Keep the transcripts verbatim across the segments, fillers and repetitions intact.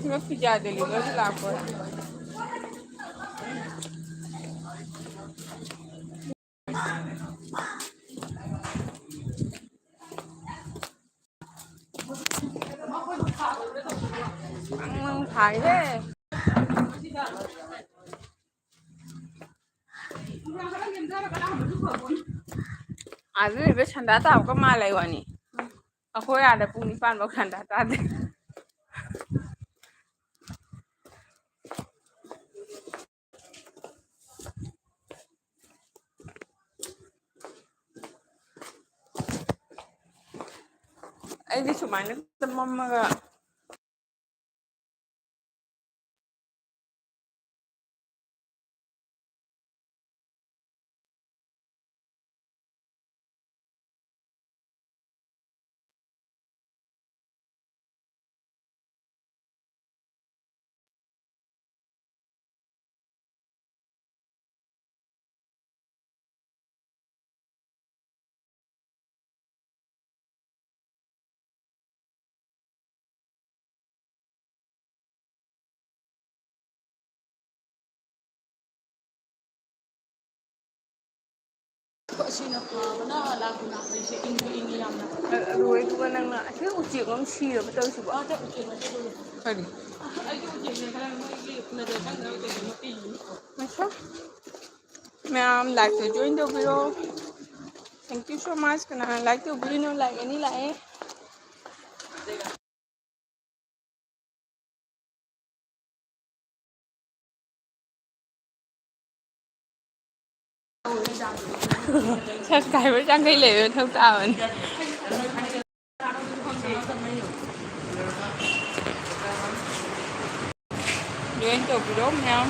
ꯁꯤꯕ pizza delivery ꯂꯥꯛꯄ꯫ ꯅꯪ ꯊꯥꯏꯍꯦ꯫ ꯑꯥꯗ ꯂꯩꯕ ꯁꯟꯗꯥ ꯇꯥꯕꯒ ꯃꯥ ꯂꯩ ꯋꯥꯅꯤ꯫ ꯑꯩꯈꯣꯏ ꯑꯥꯗ ꯄꯨꯡ ꯅꯤꯄꯥꯟ ꯐꯥꯎ ꯁꯟꯗꯥ ꯇꯥꯗꯦ꯫ ꯑꯩꯗꯤ ꯁꯨꯃꯥꯏꯅ ꯃꯝꯃꯒ ꯑꯁꯤꯅ ꯐꯕꯅ ꯂꯥꯛꯄ ꯂꯥꯛꯄꯩꯁꯦ ꯏꯪꯁꯨ ꯏꯪꯉꯤ ꯌꯥꯝꯅ꯫ ꯑ-, ꯂꯣꯏꯗꯨꯒ ꯅꯪꯅ ꯑꯁꯤ ꯎꯆꯦꯛ ꯑꯃ ꯁꯤꯔꯕ ꯇꯧꯔꯤꯁꯤꯕꯣ? ꯑꯥ, ꯎꯆꯦꯛ ꯃꯆꯦ ꯂꯣꯏꯔꯦ꯫ ꯀꯔꯤ? ꯑꯩꯒꯤ ꯎꯆꯦꯛꯁꯦ ꯈꯔ ꯃꯣꯏꯒꯤ ꯅꯖꯔ ꯆꯪꯗꯅꯕ ꯎꯆꯦꯛꯁꯦ ꯃꯄꯤꯅꯤ꯫ ꯉꯥꯏꯈꯣ꯫ ꯃꯌꯥꯝ like ꯇ join ꯇꯧꯕꯤꯔꯣ꯫ Thank you so much꯫ ꯀꯅꯥ like ꯇꯧꯕꯤꯔꯤꯅꯣ? Like ꯑꯅꯤ ꯂꯥꯛꯑꯦ꯫ Subscriber ꯌꯥꯡꯈꯩ ꯂꯩꯕ ꯃꯊꯧ ꯇꯥꯕꯅꯤ꯫ Join ꯇꯧꯕꯤꯔꯣ ꯃꯌꯥꯝ꯫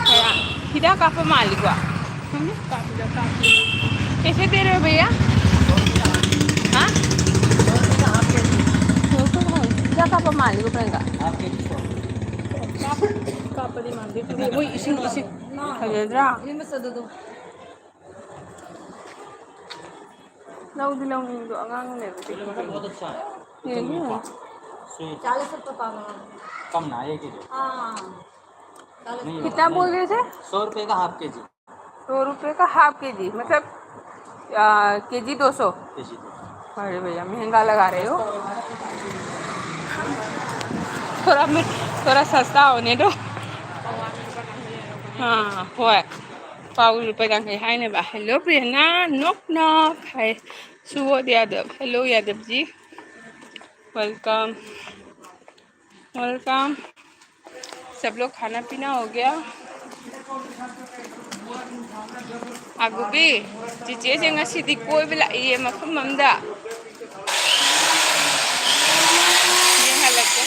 ꯀꯌꯥ? ꯍꯤꯗꯥꯛ ꯀꯥꯞꯄ ꯃꯥꯜꯂꯤꯀꯣ꯫ ꯈꯪꯗꯦ, ꯀꯥꯞꯄꯤꯔ ꯀꯥꯞꯇ꯭ꯔꯤꯔ꯫ कैसे दे रहे हो भैया? हाँ? ꯍꯤꯗꯥꯛ ꯀꯥꯞꯄ ꯃꯥꯜꯂꯤꯀꯣ ꯄ꯭ꯔꯤꯌꯥꯡꯀꯥ꯫ ꯀꯥꯞꯄꯗꯤ ꯃꯥꯟꯗꯦ꯫ ꯃꯣꯏ ꯏꯁꯤꯡ, ꯏꯁꯤꯡ ꯐꯖꯗ꯭ꯔꯥ? ꯂꯧꯗꯤ ꯂꯧꯅꯤꯡꯗꯣ ꯑꯉꯥꯡ ꯂꯩꯕꯗꯤ꯫ बहुत अच्छा है। ꯌꯦꯡꯒꯦ꯫ ꯁꯨꯏ꯫ चालीस रुपये पाव है। कम ना, एक ही दो। हाँ। चालीस नहीं, रुपये। कितना बोल रहे थे? सौ रुपये का हाफ केजी। सौ रुपये का हाफ केजी, मतलब, आ, केजी दो सौ। केजी दो सौ। अरे भैया, महंगा लगा रहे हो। थोड़ा मैं, थोड़ा सस्ता होने दो। हाँ, ꯍꯣꯏ꯫ ꯄꯥꯎ ꯂꯨꯄꯥ ꯌꯥꯡꯈꯩ ꯍꯥꯏꯅꯦꯕ꯫ Hello ꯄ꯭ꯔꯦꯔꯅꯥ, knock knock ꯍꯥꯏ꯫ ꯁꯨꯕꯣꯙ ꯌꯥꯗꯕ꯫ Hello ꯌꯥꯗꯕ जी, welcome, welcome। सब लोग खाना पीना हो गया? ꯑꯒꯨꯕꯤ, ꯆꯤꯆꯦꯁꯦ ꯉꯁꯤꯗꯤ ꯀꯣꯏꯕ ꯂꯥꯛꯏꯌꯦ ꯃꯐꯝ ꯑꯃꯗ꯫ ꯌꯦꯡꯍꯜꯂꯛꯀꯦ꯫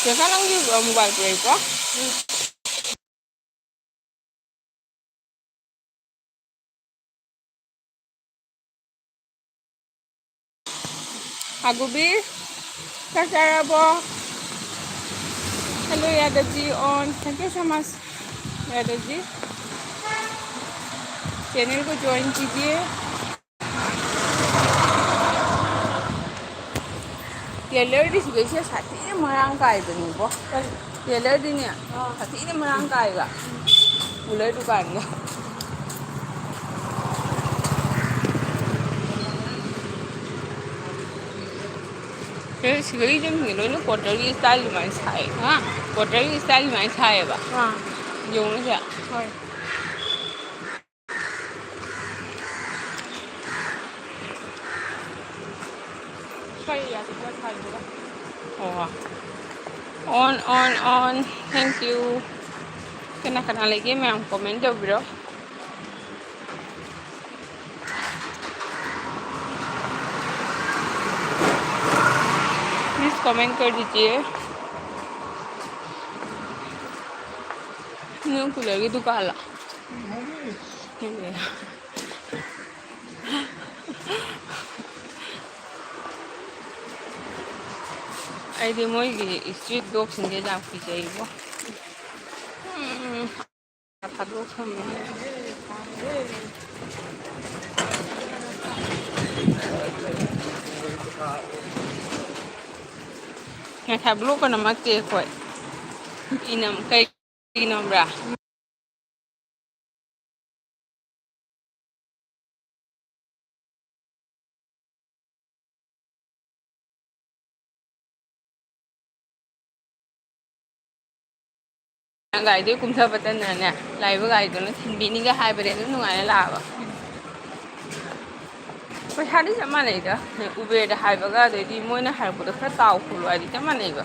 ꯆꯦꯆꯥ, ꯅꯪꯒꯤ ꯃꯣꯕꯥꯏꯜ ꯄꯨꯔꯛꯏꯀꯣ? ꯑꯒꯨꯕꯤ, ꯆꯥꯛ ꯆꯥꯔꯕꯣ? Hello ꯌꯥꯗꯕ जी, on, thank you so much ꯌꯥꯗꯕ जी। चैनल को ज्वाइन कीजिए। ꯇꯦꯂꯔꯗꯤ ꯁꯤꯗꯩꯁꯤꯗ ꯁꯥꯊꯤꯅ ꯃꯔꯥꯡ ꯀꯥꯏꯕꯅꯤꯀꯣ꯫ ꯀꯔꯤ? ꯇꯦꯂꯔꯗꯤꯅꯦ, ꯑꯥ꯫ ꯁꯥꯊꯤꯅ ꯃꯔꯥꯡ ꯀꯥꯏꯕ꯫ ꯀꯨꯂꯔ ꯗꯨꯀꯥꯟꯗ꯫ ꯁꯤꯗꯩ, ꯁꯤꯗꯩ ꯌꯨꯝꯁꯤꯡꯁꯦ ꯂꯣꯏꯅ ꯀ꯭ꯋꯥꯇꯔꯒꯤ ꯁ꯭ꯇꯥꯏꯜ ꯑꯗꯨꯃꯥꯏꯅ ꯁꯥꯏ꯫ ꯍꯥ? ꯀ꯭ꯋꯥꯇꯔꯒꯤ ꯁ꯭ꯇꯥꯏꯜ ꯑꯗꯨꯃꯥꯏꯅ ꯁꯥꯏꯌꯦꯕ꯫ ꯑꯥ꯫ ꯌꯦꯡꯉꯨꯅꯦ ꯁꯦ꯫ ꯍꯣꯏ꯫ ꯀꯔꯤ ꯌꯥꯗꯕ ꯁꯥꯏꯗꯨꯒ? ꯑꯣ꯫ On, on, on. Thank you. ꯀꯅꯥ ꯀꯅꯥ ꯂꯩꯒꯦ ꯃꯌꯥꯝ comment ꯇꯧꯕꯤꯔꯣ꯫ Please comment कर दीजिए। ꯅꯪ ꯀꯨꯂꯔꯒꯤ ꯗꯨꯀꯥꯟꯂꯣ? ꯑꯩꯗꯤ ꯃꯣꯏꯒꯤ street dogꯁꯤꯡꯁꯦ ꯌꯥꯝ ꯀꯤꯖꯩꯕꯣ꯫ ꯎꯝ꯫ ꯊꯥꯗꯣꯛꯈ꯭ꯔꯕꯅꯦ꯫ ꯉꯁꯥꯏ vlogꯀ ꯅꯝꯃꯛꯇꯦ ꯑꯩꯈꯣꯏ꯫ ꯏꯅꯝ-, ꯀꯩꯒꯤꯅꯣ ꯈꯪꯕ꯭ꯔꯥ? ꯒꯥꯔꯤꯗꯩ ꯀꯨꯝꯊꯕꯇꯅꯅꯦ, ꯂꯥꯛꯏꯕ ꯒꯥꯔꯤꯗꯨꯅ ꯊꯤꯟꯕꯤꯅꯤꯒ ꯍꯥꯏꯕꯅꯦ, ꯑꯗꯨꯝ ꯅꯨꯡꯉꯥꯏꯅ ꯂꯥꯛꯑꯕ꯫ ꯄꯩꯁꯥꯗꯤ ꯆꯞ ꯃꯥꯟꯅꯩꯗ꯫ Uberꯗ ꯍꯥꯏꯕꯒ, ꯑꯗꯩꯗꯤ ꯃꯣꯏꯅ ꯍꯥꯏꯔꯛꯄꯗꯣ ꯈꯔ ꯇꯥꯎ ꯈꯣꯠꯂꯨ ꯍꯥꯏꯗꯤ ꯆꯞ ꯃꯥꯟꯅꯩꯕ꯫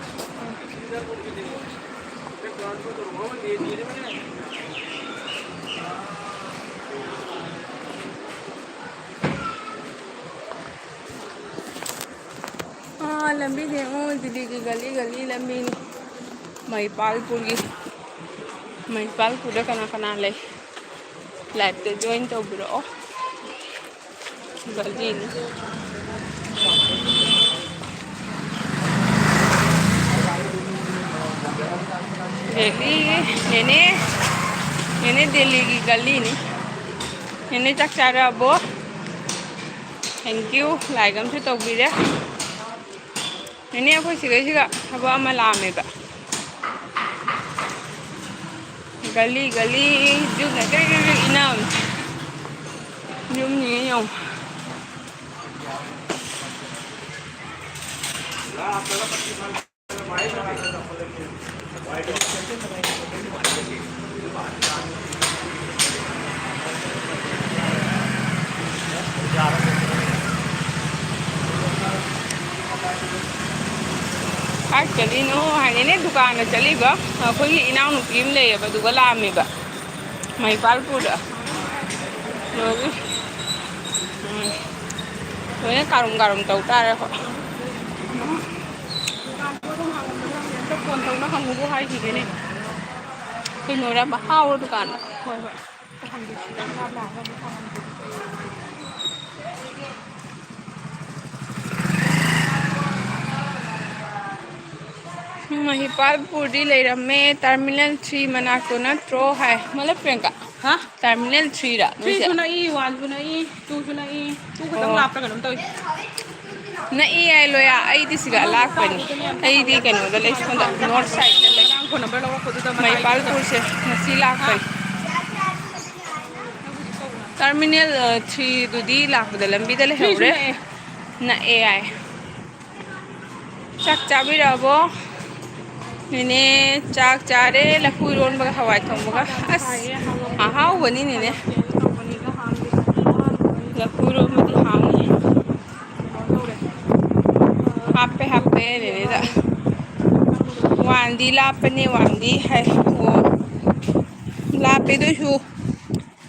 ꯑꯥ, ꯂꯝꯕꯤꯁꯦ ꯌꯦꯡꯉꯣ, ꯗꯤꯜꯂꯤꯒꯤ ꯒꯂꯤ ꯒꯂꯤ ꯂꯝꯕꯤꯅꯤ꯫ ꯃꯩꯄꯥꯜꯄꯨꯔꯒꯤ, ꯃꯩꯄꯥꯜꯄꯨꯔꯗ ꯀꯅꯥ ꯀꯅꯥ ꯂꯩ? Liveꯇ join ꯇꯧꯕꯤꯔꯛꯑꯣ꯫ ꯒꯂꯤꯅꯤ꯫ ꯗꯦꯜꯂꯤ, ꯅꯦꯅꯦ, ꯅꯦꯅꯦ ꯗꯦꯜꯂꯤꯒꯤ ꯒꯂꯤꯅꯤ꯫ ꯅꯦꯅꯦ ꯆꯥꯛ ꯆꯥꯔꯕꯣ? Thank you꯫ Like ꯑꯃꯁꯨ ꯇꯧꯕꯤꯔꯦ꯫ ꯅꯦꯅꯦ, ꯑꯩꯈꯣꯏ ꯁꯤꯒꯩꯁꯤꯒ ꯊꯕꯛ ꯑꯃ ꯂꯥꯛꯑꯝꯃꯦꯕ꯫ ꯒꯂꯤ ꯒꯂꯤ ꯌꯨꯝꯅ ꯀ꯭ꯔꯤꯛ ꯀ꯭ꯔꯤꯛ ꯀ꯭ꯔꯤꯛ ꯏꯟꯅꯕꯅꯦ꯫ ꯌꯨꯝꯅꯤꯅ ꯌꯦꯡꯉꯨ꯫ ꯀꯥꯏ ꯆꯠꯂꯤꯅꯣ ꯍꯥꯏꯅꯅꯦ ꯗꯨꯀꯥꯟꯗ ꯆꯠꯂꯤꯕ꯫ ꯑꯩꯈꯣꯏꯒꯤ ꯏꯅꯥꯎꯅꯨꯄꯤ ꯑꯃ ꯂꯩꯌꯦꯕ, ꯑꯗꯨꯒ ꯂꯥꯛꯑꯝꯃꯦꯕ ꯃꯍꯤꯄꯥꯜꯄꯨꯔꯗ꯫ ꯂꯣꯏꯔꯦ꯫ ꯎꯝ꯫ ꯂꯣꯏꯅ ꯀꯥꯔꯨꯝ ꯀꯥꯔꯨꯝ ꯇꯧ ꯇꯥꯔꯦ ꯑꯩꯈꯣꯏ꯫ ꯐꯣꯟ ꯇꯧꯅ ꯍꯪꯉꯨꯕꯨ ꯍꯥꯏꯈꯤꯒꯦꯅꯦ꯫ ꯀꯩꯅꯣꯔꯕ? ꯍꯥꯎꯔꯣ ꯗꯨꯀꯥꯟꯗ? ꯍꯣꯏ, ꯍꯣꯏ꯫ ꯃꯍꯤꯄꯥꯜꯄꯨꯔꯗꯤ ꯂꯩꯔꯝꯃꯦ, ꯇꯔꯃꯤꯅꯦꯜ ꯊ꯭ꯔꯤ ꯃꯅꯥꯛꯇꯣ ꯅꯠꯇ꯭ꯔꯣ ꯍꯥꯏ꯫ ꯃꯂꯛ ꯄ꯭ꯔꯤꯌꯥꯡꯀꯥ, ꯍꯥ? ꯇꯔꯃꯤꯅꯦꯜ ꯊ꯭ꯔꯤꯔ ꯅꯣꯏꯁꯦ? ꯊ꯭ꯔꯤꯁꯨ ꯅꯛꯏ, ꯋꯥꯟꯁꯨ ꯅꯛꯏ, ꯇꯨꯁꯨ ꯅꯛꯏ꯫ ꯇꯨ ꯈꯛꯇꯪ ꯑꯣ꯫ ꯂꯥꯞꯄ꯭ꯔꯥ ꯀꯩꯅꯣꯝ ꯇꯧꯏ꯫ ꯅꯛꯏ ꯍꯥꯏ ꯂꯣꯌꯥ, ꯑꯩꯗꯤ ꯁꯤꯗ ꯑꯂꯥꯞꯄꯅꯤ꯫ ꯑꯩꯗꯤ ꯀꯩꯅꯣꯗ ꯂꯩ, ꯁꯣꯝꯗ ꯅꯣꯔꯠ ꯁꯥꯏꯗꯇ ꯂꯩ꯫ ꯉꯔꯥꯡ ꯐꯣꯟ ꯅꯝꯕꯔ ꯂꯧꯔꯛꯄꯗꯨꯗ ꯃꯇꯥꯏꯗꯨꯗ꯫ ꯃꯍꯤꯄꯥꯜꯄꯨꯔꯁꯦ ꯉꯁꯤ ꯂꯥꯛꯄꯅꯤ꯫ ꯇꯔꯃꯤꯅꯦꯜ, ꯑ, ꯊ꯭ꯔꯤꯗꯨꯗꯤ ꯂꯥꯛꯄꯗ ꯂꯝꯕꯤꯗ ꯊ꯭ꯔꯤꯁꯨ ꯂꯩꯍꯧꯔꯦ꯫ ꯅꯛꯑꯦ꯫ ꯅꯛꯑꯦ ꯍꯥꯏ꯫ ꯆꯥꯛ ꯆꯥꯕꯤꯔꯛꯑꯕꯣ? ꯅꯦꯅꯦ ꯆꯥꯛ ꯆꯥꯔꯦ, ꯂꯐꯨ ꯏꯔꯣꯟꯕꯒ ꯍꯋꯥꯏ ꯊꯣꯡꯕꯒ꯫ ꯑꯁ, ꯑꯍꯥꯎꯕꯅꯤ ꯅꯦꯅꯦ꯫ ꯂꯐꯨ ꯏꯔꯣꯟꯕꯗꯤ ꯍꯥꯎꯅꯤ꯫ ꯍꯥꯞꯄꯦ, ꯍꯥꯞꯄꯦ ꯅꯦꯅꯦꯗ꯫ ꯋꯥꯟꯗꯤ ꯂꯥꯞꯄꯅꯦ, ꯋꯥꯟꯗꯤ ꯍꯥꯏ꯫ ꯑꯣ, ꯂꯥꯞꯄꯦ ꯑꯗꯨꯏꯁꯨ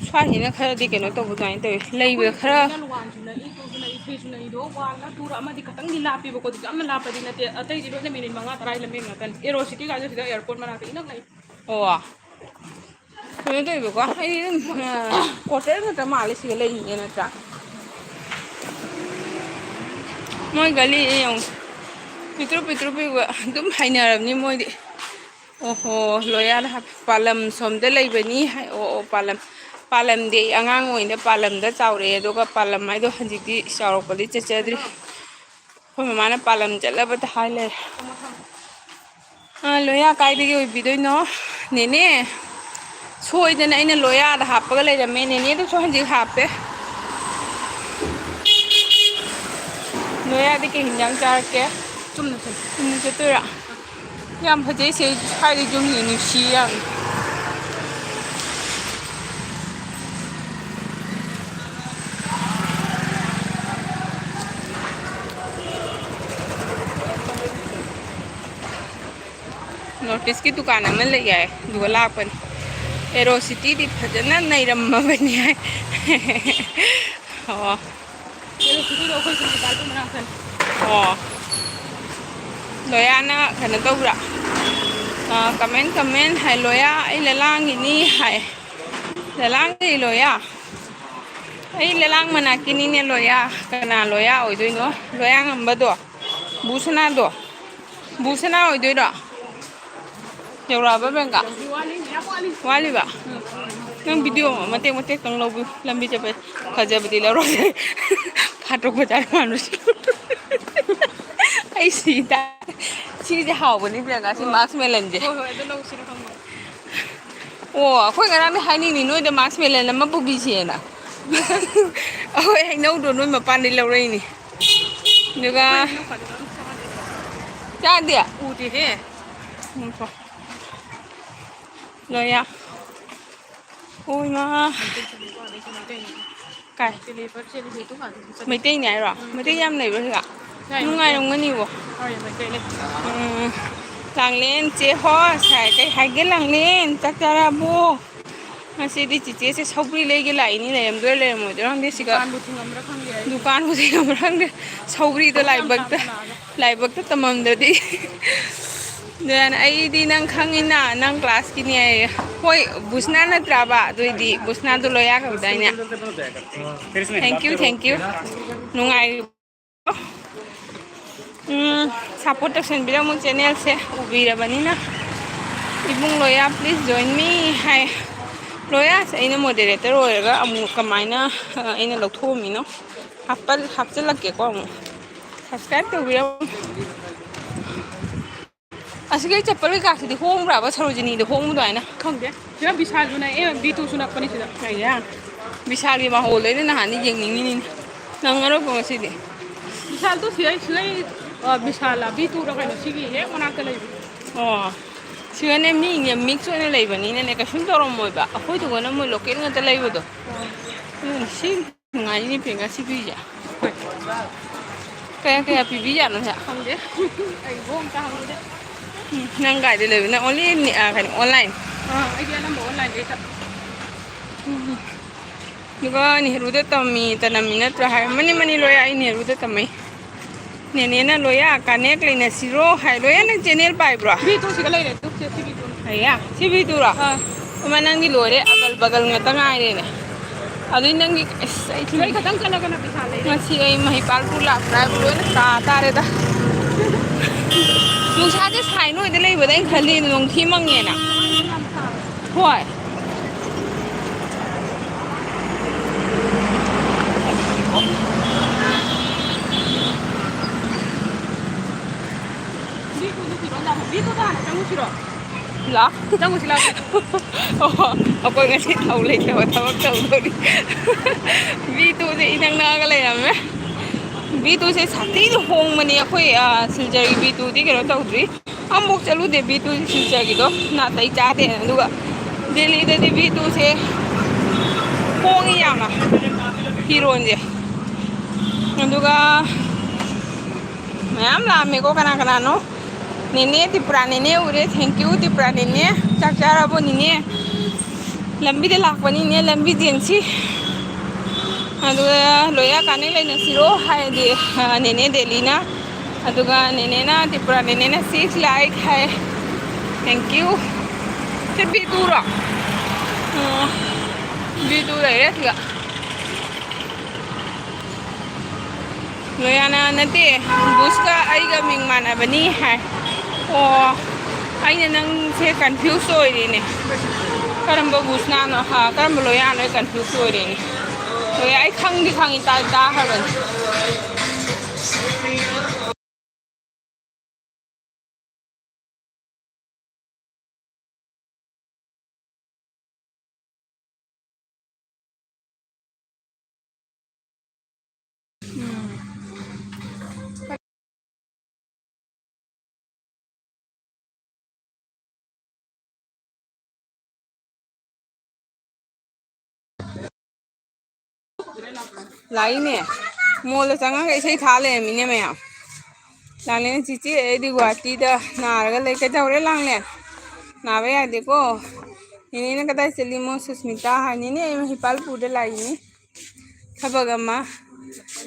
ꯁ꯭ꯋꯥꯏꯁꯤꯅ ꯈꯔꯗꯤ ꯀꯩꯅꯣ ꯇꯧꯕ ꯑꯗꯨꯃꯥꯏꯅ ꯇꯧꯋꯤ, ꯂꯩꯕꯗ ꯈꯔ꯫ ꯋꯥꯟꯁꯨ ꯅꯛꯏ, ꯇꯨꯁꯨ ꯅꯛꯏ, ꯊ꯭ꯔꯤꯁꯨ ꯅꯛꯏꯗꯣ, ꯋꯥꯟꯒ ꯇꯨꯔ ꯑꯃꯗꯤ ꯈꯇꯪꯗꯤ ꯂꯥꯞꯄꯦꯕꯀꯣ, ꯑꯗꯨꯁꯨ ꯌꯥꯝꯅ ꯂꯥꯞꯄꯗꯤ ꯅꯠꯇꯦ, ꯑꯇꯩꯗꯤ ꯂꯣꯏꯅ ꯃꯤꯅꯤꯠ ꯃꯉꯥ ꯇꯔꯥꯒꯤ ꯂꯝꯕꯤ ꯉꯥꯛꯇꯅꯤ꯫ ꯑꯦꯔꯣ ꯁꯤꯇꯤꯒꯥꯁꯦ ꯁꯤꯗ ꯑꯦꯌꯥꯔꯄꯣꯔꯠ ꯃꯅꯥꯛꯇ ꯏꯅꯛ ꯅꯛꯏ꯫ ꯑꯣ, ꯀꯩꯅꯣ ꯇꯧꯋꯦꯕꯀꯣ, ꯑꯩꯗꯤ ꯑꯗꯨꯝ, ꯑ, ꯀ꯭ꯋꯥꯇꯔ ꯈꯛꯇ ꯃꯥꯜꯂꯦ ꯁꯤꯒ ꯂꯩꯔꯤꯁꯦ ꯅꯠꯇ꯭ꯔꯥ? ꯃꯣꯏ ꯒꯂꯤꯁꯦ ꯌꯦꯡꯉꯨ, ꯄꯤꯛꯇ꯭ꯔꯨ ꯄꯤꯛꯇ꯭ꯔꯨ ꯄꯤꯛꯄ ꯑꯗꯨꯝ ꯍꯩꯅꯔꯕꯅꯤ ꯃꯣꯏꯗꯤ꯫ ꯑꯣꯍꯣ, ꯂꯣꯌꯥꯗ ꯍꯥꯞꯄꯦ꯫ ꯄꯥꯂꯝ ꯁꯣꯝꯗ ꯂꯩꯕꯅꯤ ꯍꯥꯏ꯫ ꯑꯣ, ꯑꯣ, ꯄꯥꯂꯝ꯫ ꯄꯥꯂꯝꯗꯤ ꯑꯩ ꯑꯉꯥꯡ ꯑꯣꯏꯅ ꯄꯥꯂꯝꯗ ꯆꯥꯎꯔꯛꯑꯦ, ꯑꯗꯨꯒ ꯄꯥꯂꯝ ꯍꯥꯏꯗꯣ ꯍꯧꯖꯤꯛꯇꯤ ꯆꯥꯎꯔꯛꯄꯗꯤ ꯆꯠꯆꯗ꯭ꯔꯤ꯫ ꯑꯩꯈꯣꯏ ꯃꯃꯥꯅ ꯄꯥꯂꯝ ꯆꯠꯂꯕꯗ ꯍꯥꯏ ꯂꯩꯔꯦ꯫ ꯑꯥ, ꯂꯣꯌꯥ ꯀꯥꯏꯗꯒꯤ ꯑꯣꯏꯕꯤꯗꯣꯏꯅꯣ? ꯅꯦꯅꯦ, ꯁꯣꯏꯗꯅ ꯑꯩꯅ ꯂꯣꯌꯥꯗ ꯍꯥꯞꯄꯒ ꯂꯩꯔꯝꯃꯦ꯫ ꯅꯦꯅꯦꯗꯨꯁꯨ ꯍꯧꯖꯤꯛ ꯍꯥꯞꯄꯦ꯫ ꯂꯣꯌꯥꯗꯤ ꯀꯩ ꯍꯤꯟꯖꯥꯡ ꯆꯥꯔꯛꯀꯦ? ꯆꯨꯝꯅ ꯆꯠ-, ꯆꯨꯝꯅ ꯆꯠꯇꯣꯏꯔꯥ? ꯌꯥꯝ ꯐꯖꯩ ꯁꯦ, ꯁ꯭ꯋꯥꯏꯗ ꯌꯨꯝꯁꯦ ꯅꯨꯡꯁꯤ ꯌꯥꯝ꯫ ꯅꯣꯔꯠ ꯏꯁꯀꯤ ꯗꯨꯀꯥꯟ ꯑꯃ ꯂꯩ ꯍꯥꯏ, ꯑꯗꯨꯒ ꯂꯥꯛꯄꯅꯤ꯫ ꯑꯦꯔꯣ ꯁꯤꯇꯤꯗꯤ ꯐꯖꯅ ꯅꯩꯔꯝꯃꯕꯅꯤ ꯍꯥꯏ꯫ ꯑꯣ꯫ ꯑꯦꯔꯣ ꯁꯤꯇꯤꯗꯣ ꯑꯩꯈꯣꯏ ꯁꯤꯡꯖꯨ ꯆꯥꯐꯝ ꯃꯅꯥꯛꯇꯅꯤ꯫ ꯑꯣ꯫ ꯂꯣꯌꯥꯅ ꯀꯩꯅꯣ ꯇꯧꯕ꯭ꯔꯥ? ꯑ, ꯀꯃꯦꯟ, ꯀꯃꯦꯟ ꯍꯥꯏ, "ꯂꯣꯌꯥ, ꯑꯩ ꯂꯂꯥꯡꯒꯤꯅꯤ" ꯍꯥꯏ꯫ "ꯂꯂꯥꯡꯒꯤ ꯂꯣꯌꯥ?" ꯑꯩ ꯂꯂꯥꯡ ꯃꯅꯥꯛꯀꯤꯅꯤꯅꯦ ꯂꯣꯌꯥ꯫ ꯀꯅꯥ ꯂꯣꯌꯥ ꯑꯣꯏꯗꯣꯏꯅꯣ? ꯂꯣꯌꯥ ꯉꯝꯕꯗꯣ? ꯕꯨ ꯁꯅꯥꯗꯣ? ꯕꯨ ꯁꯅꯥ ꯑꯣꯏꯗꯣꯏꯔꯣ? ꯌꯧꯔꯛꯑꯕ ꯕꯦꯡꯀ? ꯋꯥꯠꯂꯤꯕ? ꯅꯪ ꯚꯤꯗꯤꯑꯣ ꯃꯇꯦꯛ ꯃꯇꯦꯛꯇꯪ ꯂꯧꯕꯤꯌꯨ, ꯂꯝꯕꯤ ꯆꯠꯄ꯫ ꯐꯖꯕꯗꯤ ꯂꯧꯔꯣꯏ꯫ ꯐꯥꯠꯇꯣꯛꯄ ꯆꯥꯔ ꯃꯥꯟꯕꯁꯨ꯫ ꯑꯩ ꯁꯤ ꯇꯥꯔꯦ꯫ ꯁꯤꯁꯦ ꯍꯥꯎꯕꯅꯤ ꯄ꯭ꯔꯤꯌꯥꯡꯀꯥ, ꯁꯤ ꯃꯥꯁ ꯃꯦꯂꯟꯁꯦ꯫ ꯍꯣꯏ, ꯍꯣꯏ, ꯑꯗꯨ ꯂꯧꯁꯤꯔ ꯈꯪꯗꯦ꯫ ꯑꯣ, ꯑꯩꯈꯣꯏ ꯉꯔꯥꯡꯗꯤ ꯍꯥꯏꯅꯤꯡꯉꯤ ꯅꯣꯏꯗ ꯃꯥꯁ ꯃꯦꯂꯟ ꯑꯃ ꯄꯨꯕꯤꯁꯦꯅ꯫ ꯑꯩꯈꯣꯏ ꯍꯩꯅꯧꯗꯣ ꯅꯣꯏ ꯃꯄꯥꯟꯗꯩ ꯂꯧꯔꯛꯏꯅꯤ꯫ ꯑꯗꯨꯒ ꯑꯩꯈꯣꯏ ꯍꯩꯅꯧ ꯄꯥꯜꯂꯤ ꯃꯌꯥꯝ ꯆꯥꯗꯦ꯫ ꯆꯥꯗꯦ? ꯎꯗꯦꯍꯦ꯫ ꯎꯝ, ꯀꯣ꯫ ꯂꯣꯌꯥ꯫ ꯑꯣ ꯏꯃꯥ꯫ ꯃꯩꯇꯩ ꯆꯠꯂꯤꯀꯣ, ꯑꯗꯩ ꯁꯤ ꯃꯩꯇꯩꯅꯤ꯫ ꯀꯥꯏ? ꯆꯦꯂꯤ ꯕꯔꯠ, ꯆꯦꯂꯤ ꯕꯔꯠ ꯇꯨ ꯉꯥꯛꯇꯅꯤ ꯆꯠꯂꯤ꯫ ꯃꯩꯇꯩꯅꯤ ꯍꯥꯏꯔꯣ? ꯎꯝ, ꯃꯩꯇꯩ ꯆꯦꯂꯤ ꯌꯥꯝ ꯕꯔꯠ꯫ ꯂꯩꯕ꯭ꯔꯥ? ꯂꯥꯛꯑꯦ, ꯃꯩꯇꯩ꯫ ꯅꯨꯡꯉꯥꯏꯔꯝꯒꯅꯤꯕꯣ꯫ ꯍꯣꯏ, ꯃꯩꯇꯩ ꯂꯩ꯫ ꯎꯝ꯫ ꯂꯥꯡꯂꯦꯟ ꯆꯦ ꯍꯣ ꯁꯥꯏ ꯀꯩ ꯍꯥꯏꯒꯦ ꯂꯥꯡꯂꯦꯟ? ꯆꯥꯛ ꯆꯥꯔꯕꯣ? ꯉꯁꯤꯗꯤ ꯆꯤꯆꯦꯁꯦ ꯁꯧꯒ꯭ꯔꯤ ꯂꯩꯒꯦ ꯂꯥꯛꯏꯅꯤ, ꯂꯩꯔꯝꯗꯣꯏꯔꯥ ꯂꯩꯔꯝꯃꯣꯏꯗꯣꯏꯔꯥ ꯈꯪꯗꯦ ꯁꯤꯒ꯫ ꯗꯨꯀꯥꯟꯕꯨ ꯊꯤꯡꯉꯝꯕ꯭ꯔꯥ ꯈꯪꯗꯦ ꯑꯩ꯫ ꯗꯨꯀꯥꯟꯕꯨ ꯊꯤꯡꯉꯝꯕ꯭ꯔꯥ ꯈꯪꯗꯦ꯫ ꯁꯧꯒ꯭ꯔꯤꯗꯣ ꯃꯣꯔꯣꯛ ꯌꯥꯝ ꯂꯥꯏꯕꯛꯇ, ꯆꯥꯕ ꯂꯥꯛꯑꯒ꯫ ꯂꯥꯏꯕꯛꯇ ꯇꯝꯃꯝꯗ꯭ꯔꯗꯤ꯫ ꯑꯗꯨꯅ ꯑꯩꯗꯤ ꯅꯪ ꯈꯪꯉꯤꯅ, ꯅꯪ ꯀ꯭ꯂꯥꯁꯀꯤꯅꯦ ꯍꯥꯏꯌꯦ꯫ ꯍꯣꯏ, ꯕꯨꯁꯅꯥ ꯅꯠꯇ꯭ꯔꯕ? ꯑꯗꯨꯏꯗꯤ ꯕꯨꯁꯅꯥꯗꯣ ꯂꯣꯌꯥ ꯀꯧꯗꯥꯏꯅꯦ? Thank you, thank you. ꯅꯨꯡꯉꯥꯏꯔꯤ꯫ ꯎꯝ, support ꯇꯧꯁꯟꯕꯤꯔꯝꯃꯨ channelꯁꯦ ꯎꯕꯤꯔꯕꯅꯤꯅ꯫ ꯏꯕꯨꯡ ꯂꯣꯌꯥ, please join me ꯍꯥꯏ꯫ ꯂꯣꯌꯥꯁꯦ ꯑꯩꯅ moderator ꯑꯣꯏꯔꯒ ꯑꯃꯨꯛ ꯀꯃꯥꯏꯅ, ꯑ, ꯑꯩꯅ ꯂꯧꯊꯣꯛꯑꯝꯃꯤꯅꯣ? ꯍꯥꯞꯄꯜ-, ꯍꯥꯞꯆꯤꯜꯂꯛꯀꯦꯀꯣ ꯑꯃꯨꯛ꯫ Subscribe ꯇꯧꯕꯤꯔꯝꯃꯨ꯫ ꯑꯁꯤꯒꯤ ꯆꯄꯜ ꯀꯩꯀꯥꯁꯤꯗꯤ ꯍꯣꯡꯕ꯭ꯔꯥꯕ, ꯁꯔꯣꯖꯤꯅꯤꯗ ꯍꯣꯡꯕ ꯑꯗꯨꯃꯥꯏꯅ? ꯈꯪꯗꯦ꯫ ꯁꯤꯗ ꯕꯤꯁꯥꯜꯁꯨ ꯅꯛꯑꯦ, ꯕꯤ ꯇꯨꯁꯨ ꯅꯛꯄꯅꯤ ꯁꯤꯗ꯫ ꯀꯩꯒꯤ? ꯕꯤꯁꯥꯜꯒꯤ ꯃꯍꯣꯜꯗꯣ ꯑꯩꯅ ꯅꯍꯥꯟꯗꯤ ꯌꯦꯡꯅꯤꯡꯉꯤꯅꯤꯅꯦ꯫ ꯅꯪꯉꯔꯣꯏꯀꯣ ꯉꯁꯤꯗꯤ? ꯕꯤꯁꯥꯜꯗꯣ ꯁꯤꯗꯩ, ꯁꯤꯗꯩ, ꯑ, ꯕꯤꯁꯥꯜꯂ, ꯕꯤ ꯇꯨꯔ ꯀꯩꯅꯣ ꯁꯤꯒꯤ ꯍꯦꯛ ꯃꯅꯥꯛꯇ ꯂꯩꯕꯅꯤ꯫ ꯑꯣ꯫ ꯁꯤꯒꯅꯦ ꯃꯤ mix ꯑꯣꯏꯅ ꯂꯩꯕꯅꯤꯅꯅꯦ ꯀꯩꯁꯨꯝ ꯇꯧꯔꯝꯃꯣꯏꯕ꯫ ꯑꯩꯈꯣꯏꯗꯨꯒꯅ ꯃꯣꯏ local ꯉꯥꯛꯇ ꯂꯩꯕꯗꯣ꯫ ꯑꯣ꯫ ꯑꯗꯨꯅ ꯁꯤ ꯅꯨꯡꯉꯥꯏꯅꯤ ꯄ꯭ꯔꯤꯌꯥꯡꯀꯥ ꯁꯤ ꯐꯤꯁꯦ꯫ ꯀꯌꯥ ꯀꯌꯥ ꯄꯤꯕꯤꯖꯥꯠꯅꯣ ꯁꯦ? ꯈꯪꯗꯦ꯫ ꯑꯩ ꯏꯕꯣꯛ ꯑꯝꯇ ꯍꯪꯉꯨꯗꯦ꯫ ꯎꯝ, ꯅꯪ ꯀꯥꯏꯗ ꯂꯩꯕ? ꯅꯪ only ꯅꯦ-, ꯑ, ꯀꯩꯅꯣ, online? ꯑꯥ, ꯑꯩꯗꯤ ꯑꯅꯝꯕ online ꯗꯩ ꯇꯝ-, ꯎꯝ꯫ ꯑꯗꯨꯒ ꯅꯦꯍꯔꯨꯗ ꯇꯝꯃꯤ, ꯇꯅꯝꯃꯤ ꯅꯠꯇ꯭ꯔꯥ ꯍꯥꯏ꯫ ꯃꯅꯤ, ꯃꯅꯤ, ꯂꯣꯏ, ꯑꯩ ꯅꯦꯍꯔꯨꯗ ꯇꯝꯃꯛꯏ꯫ ꯅꯦꯅꯦꯅ ꯂꯣꯏꯌꯥ connect ꯂꯩꯅꯁꯤꯔꯣ ꯍꯥꯏ꯫ ꯂꯣꯏꯌꯥ, ꯅꯪ channel ꯄꯥꯏꯕ꯭ꯔꯣ? ꯕꯤ ꯇꯨ ꯁꯤꯒ ꯂꯩꯔꯦ, ꯇꯨ ꯁꯤ, ꯁꯤ ꯕꯤ ꯇꯨ꯫ ꯑꯌꯥ, ꯁꯤ ꯕꯤ ꯇꯨꯔꯣ? ꯑꯥ꯫ ꯑꯃ, ꯅꯪꯗꯤ ꯂꯣꯏꯔꯦ, ꯑꯒꯜ ꯕꯒꯜ ꯉꯥꯛꯇ ꯉꯥꯏꯔꯦꯅꯦ꯫ ꯑꯗꯨꯗꯤ ꯅꯪꯒꯤ, ꯑꯁ, ꯑꯩ ꯁꯤꯗꯩ ꯈꯤꯇꯪ ꯆꯠꯂꯒꯅ ꯄꯩꯁꯥ ꯂꯩꯔꯦ꯫ ꯉꯁꯤ ꯑꯩ ꯃꯍꯤꯄꯥꯜ ꯄꯨꯔ ꯂꯥꯛꯄ꯭ꯔꯥ ꯍꯥꯏꯕ ꯂꯣꯏꯅ ꯀꯥ ꯇꯥꯔꯦꯗ꯫ ꯅꯨꯡꯁꯥꯁꯦ ꯁꯥꯏ ꯅꯣꯏꯗ ꯂꯩꯕꯗ ꯑꯩꯅ ꯈꯜꯂꯤ ꯅꯣꯡꯊꯤ ꯃꯪꯉꯦꯅ꯫ ꯍꯣꯏ꯫ ꯂꯥꯛ꯫ ꯆꯪꯉꯨꯁꯤ ꯂꯥꯛꯑꯣ꯫ ꯑꯣ, ꯑꯩꯈꯣꯏ ꯉꯁꯤ ꯊꯧ ꯂꯩꯇꯕ ꯊꯕꯛ ꯇꯧꯗꯣꯔꯤ꯫ ꯕꯤ ꯇꯨꯁꯦ ꯏꯅꯛ ꯅꯛꯑꯒ ꯂꯩꯔꯝꯃꯦ꯫ ꯕꯤ ꯇꯨꯁꯦ ꯁꯥꯊꯤꯅ ꯍꯣꯡꯕꯅꯦ꯫ ꯑꯩꯈꯣꯏ, ꯑ, ꯁꯤꯜꯆꯔꯒꯤ ꯕꯤ ꯇꯨꯗꯤ ꯀꯩꯅꯣ ꯇꯧꯗ꯭ꯔꯤ꯫ ꯑꯃꯨꯛ ꯆꯠꯂꯨꯗꯦ ꯕꯤ ꯇꯨ ꯁꯤꯜꯆꯔꯒꯤꯗꯣ, ꯅꯥꯇꯩ ꯆꯥꯗꯦꯅ꯫ ꯑꯗꯨꯒ ꯗꯦꯜꯂꯤꯗꯗꯤ ꯕꯤ ꯇꯨꯁꯦ ꯍꯣꯡꯉꯤ ꯌꯥꯝꯅ ꯐꯤꯔꯣꯟꯁꯦ꯫ ꯑꯗꯨꯒ ꯃꯌꯥꯝ ꯂꯥꯛꯑꯝꯃꯦꯀꯣ, ꯀꯅꯥ ꯀꯅꯥꯅꯣ? ꯅꯦꯅꯦ, ꯇ꯭ꯔꯤꯄꯨꯔꯥ ꯅꯦꯅꯦ ꯎꯔꯦ, thank you ꯇ꯭ꯔꯤꯄꯨꯔꯥ ꯅꯦꯅꯦ꯫ ꯆꯥꯛ ꯆꯥꯔꯕꯣ ꯅꯦꯅꯦ? ꯂꯝꯕꯤꯗ ꯂꯥꯛꯄꯅꯤꯅꯦ, ꯂꯝꯕꯤ ꯆꯦꯟꯁꯤ꯫ ꯑꯗꯨꯒ ꯂꯣꯏꯌꯥ connect ꯂꯩꯅꯁꯤꯔꯣ ꯍꯥꯏꯔꯗꯤ, ꯑ, ꯅꯦꯅꯦ ꯗꯦꯜꯂꯤꯅ꯫ ꯑꯗꯨꯒ ꯅꯦꯅꯦꯅ, ꯇ꯭ꯔꯤꯄꯨꯔꯥ ꯅꯦꯅꯦꯅ six like ꯍꯥꯏ꯫ Thank you꯫ ꯁꯤ ꯕꯤ ꯇꯨꯔꯣ? ꯑꯣ, ꯕꯤ ꯇꯨ ꯂꯩꯔꯦ ꯁꯤꯗ꯫ ꯂꯣꯌꯥꯅ ꯅꯠꯇꯦ, ꯕꯨꯁꯀ ꯑꯩꯒ ꯃꯤꯡ ꯃꯥꯟꯅꯕꯅꯤ ꯍꯥꯏ꯫ ꯑꯣ, ꯑꯩꯅ ꯅꯪꯁꯦ confuse ꯑꯣꯏꯔꯦꯅꯦ꯫ ꯀꯔꯝꯕ ꯕꯨꯁꯅꯥꯅꯣ, ꯍꯥ, ꯀꯔꯝꯕ ꯂꯣꯌꯥꯅꯣ ꯑꯩ confuse ꯑꯣꯏꯔꯦꯅꯦ꯫ ꯂꯣꯌꯥ ꯑꯩ ꯈꯪꯗꯤ ꯈꯪꯉꯤ, ꯇꯥ-, ꯇꯥꯈ꯭ꯔꯕꯅꯤ꯫ ꯂꯥꯛꯏꯅꯦ꯫ ꯃꯣꯜꯗ ꯆꯪꯉꯒ ꯏꯁꯩ ꯊꯥ ꯂꯩꯔꯝꯃꯤꯅꯦ ꯃꯌꯥꯝ꯫ ꯂꯥꯡꯂꯦꯟ ꯆꯤꯆꯦ, ꯑꯩꯗꯤ ꯒꯨꯍꯥꯇꯤꯗ ꯅꯥꯔꯒ ꯂꯩ꯫ ꯀꯩꯗꯧꯔꯦ ꯂꯥꯡꯂꯦꯟ? ꯅꯥꯕ ꯌꯥꯗꯦꯀꯣ꯫ ꯅꯦꯅꯦꯅ ꯀꯗꯥꯏ ꯆꯠꯂꯤꯃꯣ ꯁꯨꯁꯃꯤꯇꯥ ꯍꯥꯏ꯫ ꯅꯦꯅꯦ, ꯑꯩ ꯃꯍꯤꯄꯥꯜ ꯄꯨꯔꯗ ꯂꯥꯛꯏꯅꯤ꯫ ꯊꯕꯛ ꯑꯃ꯫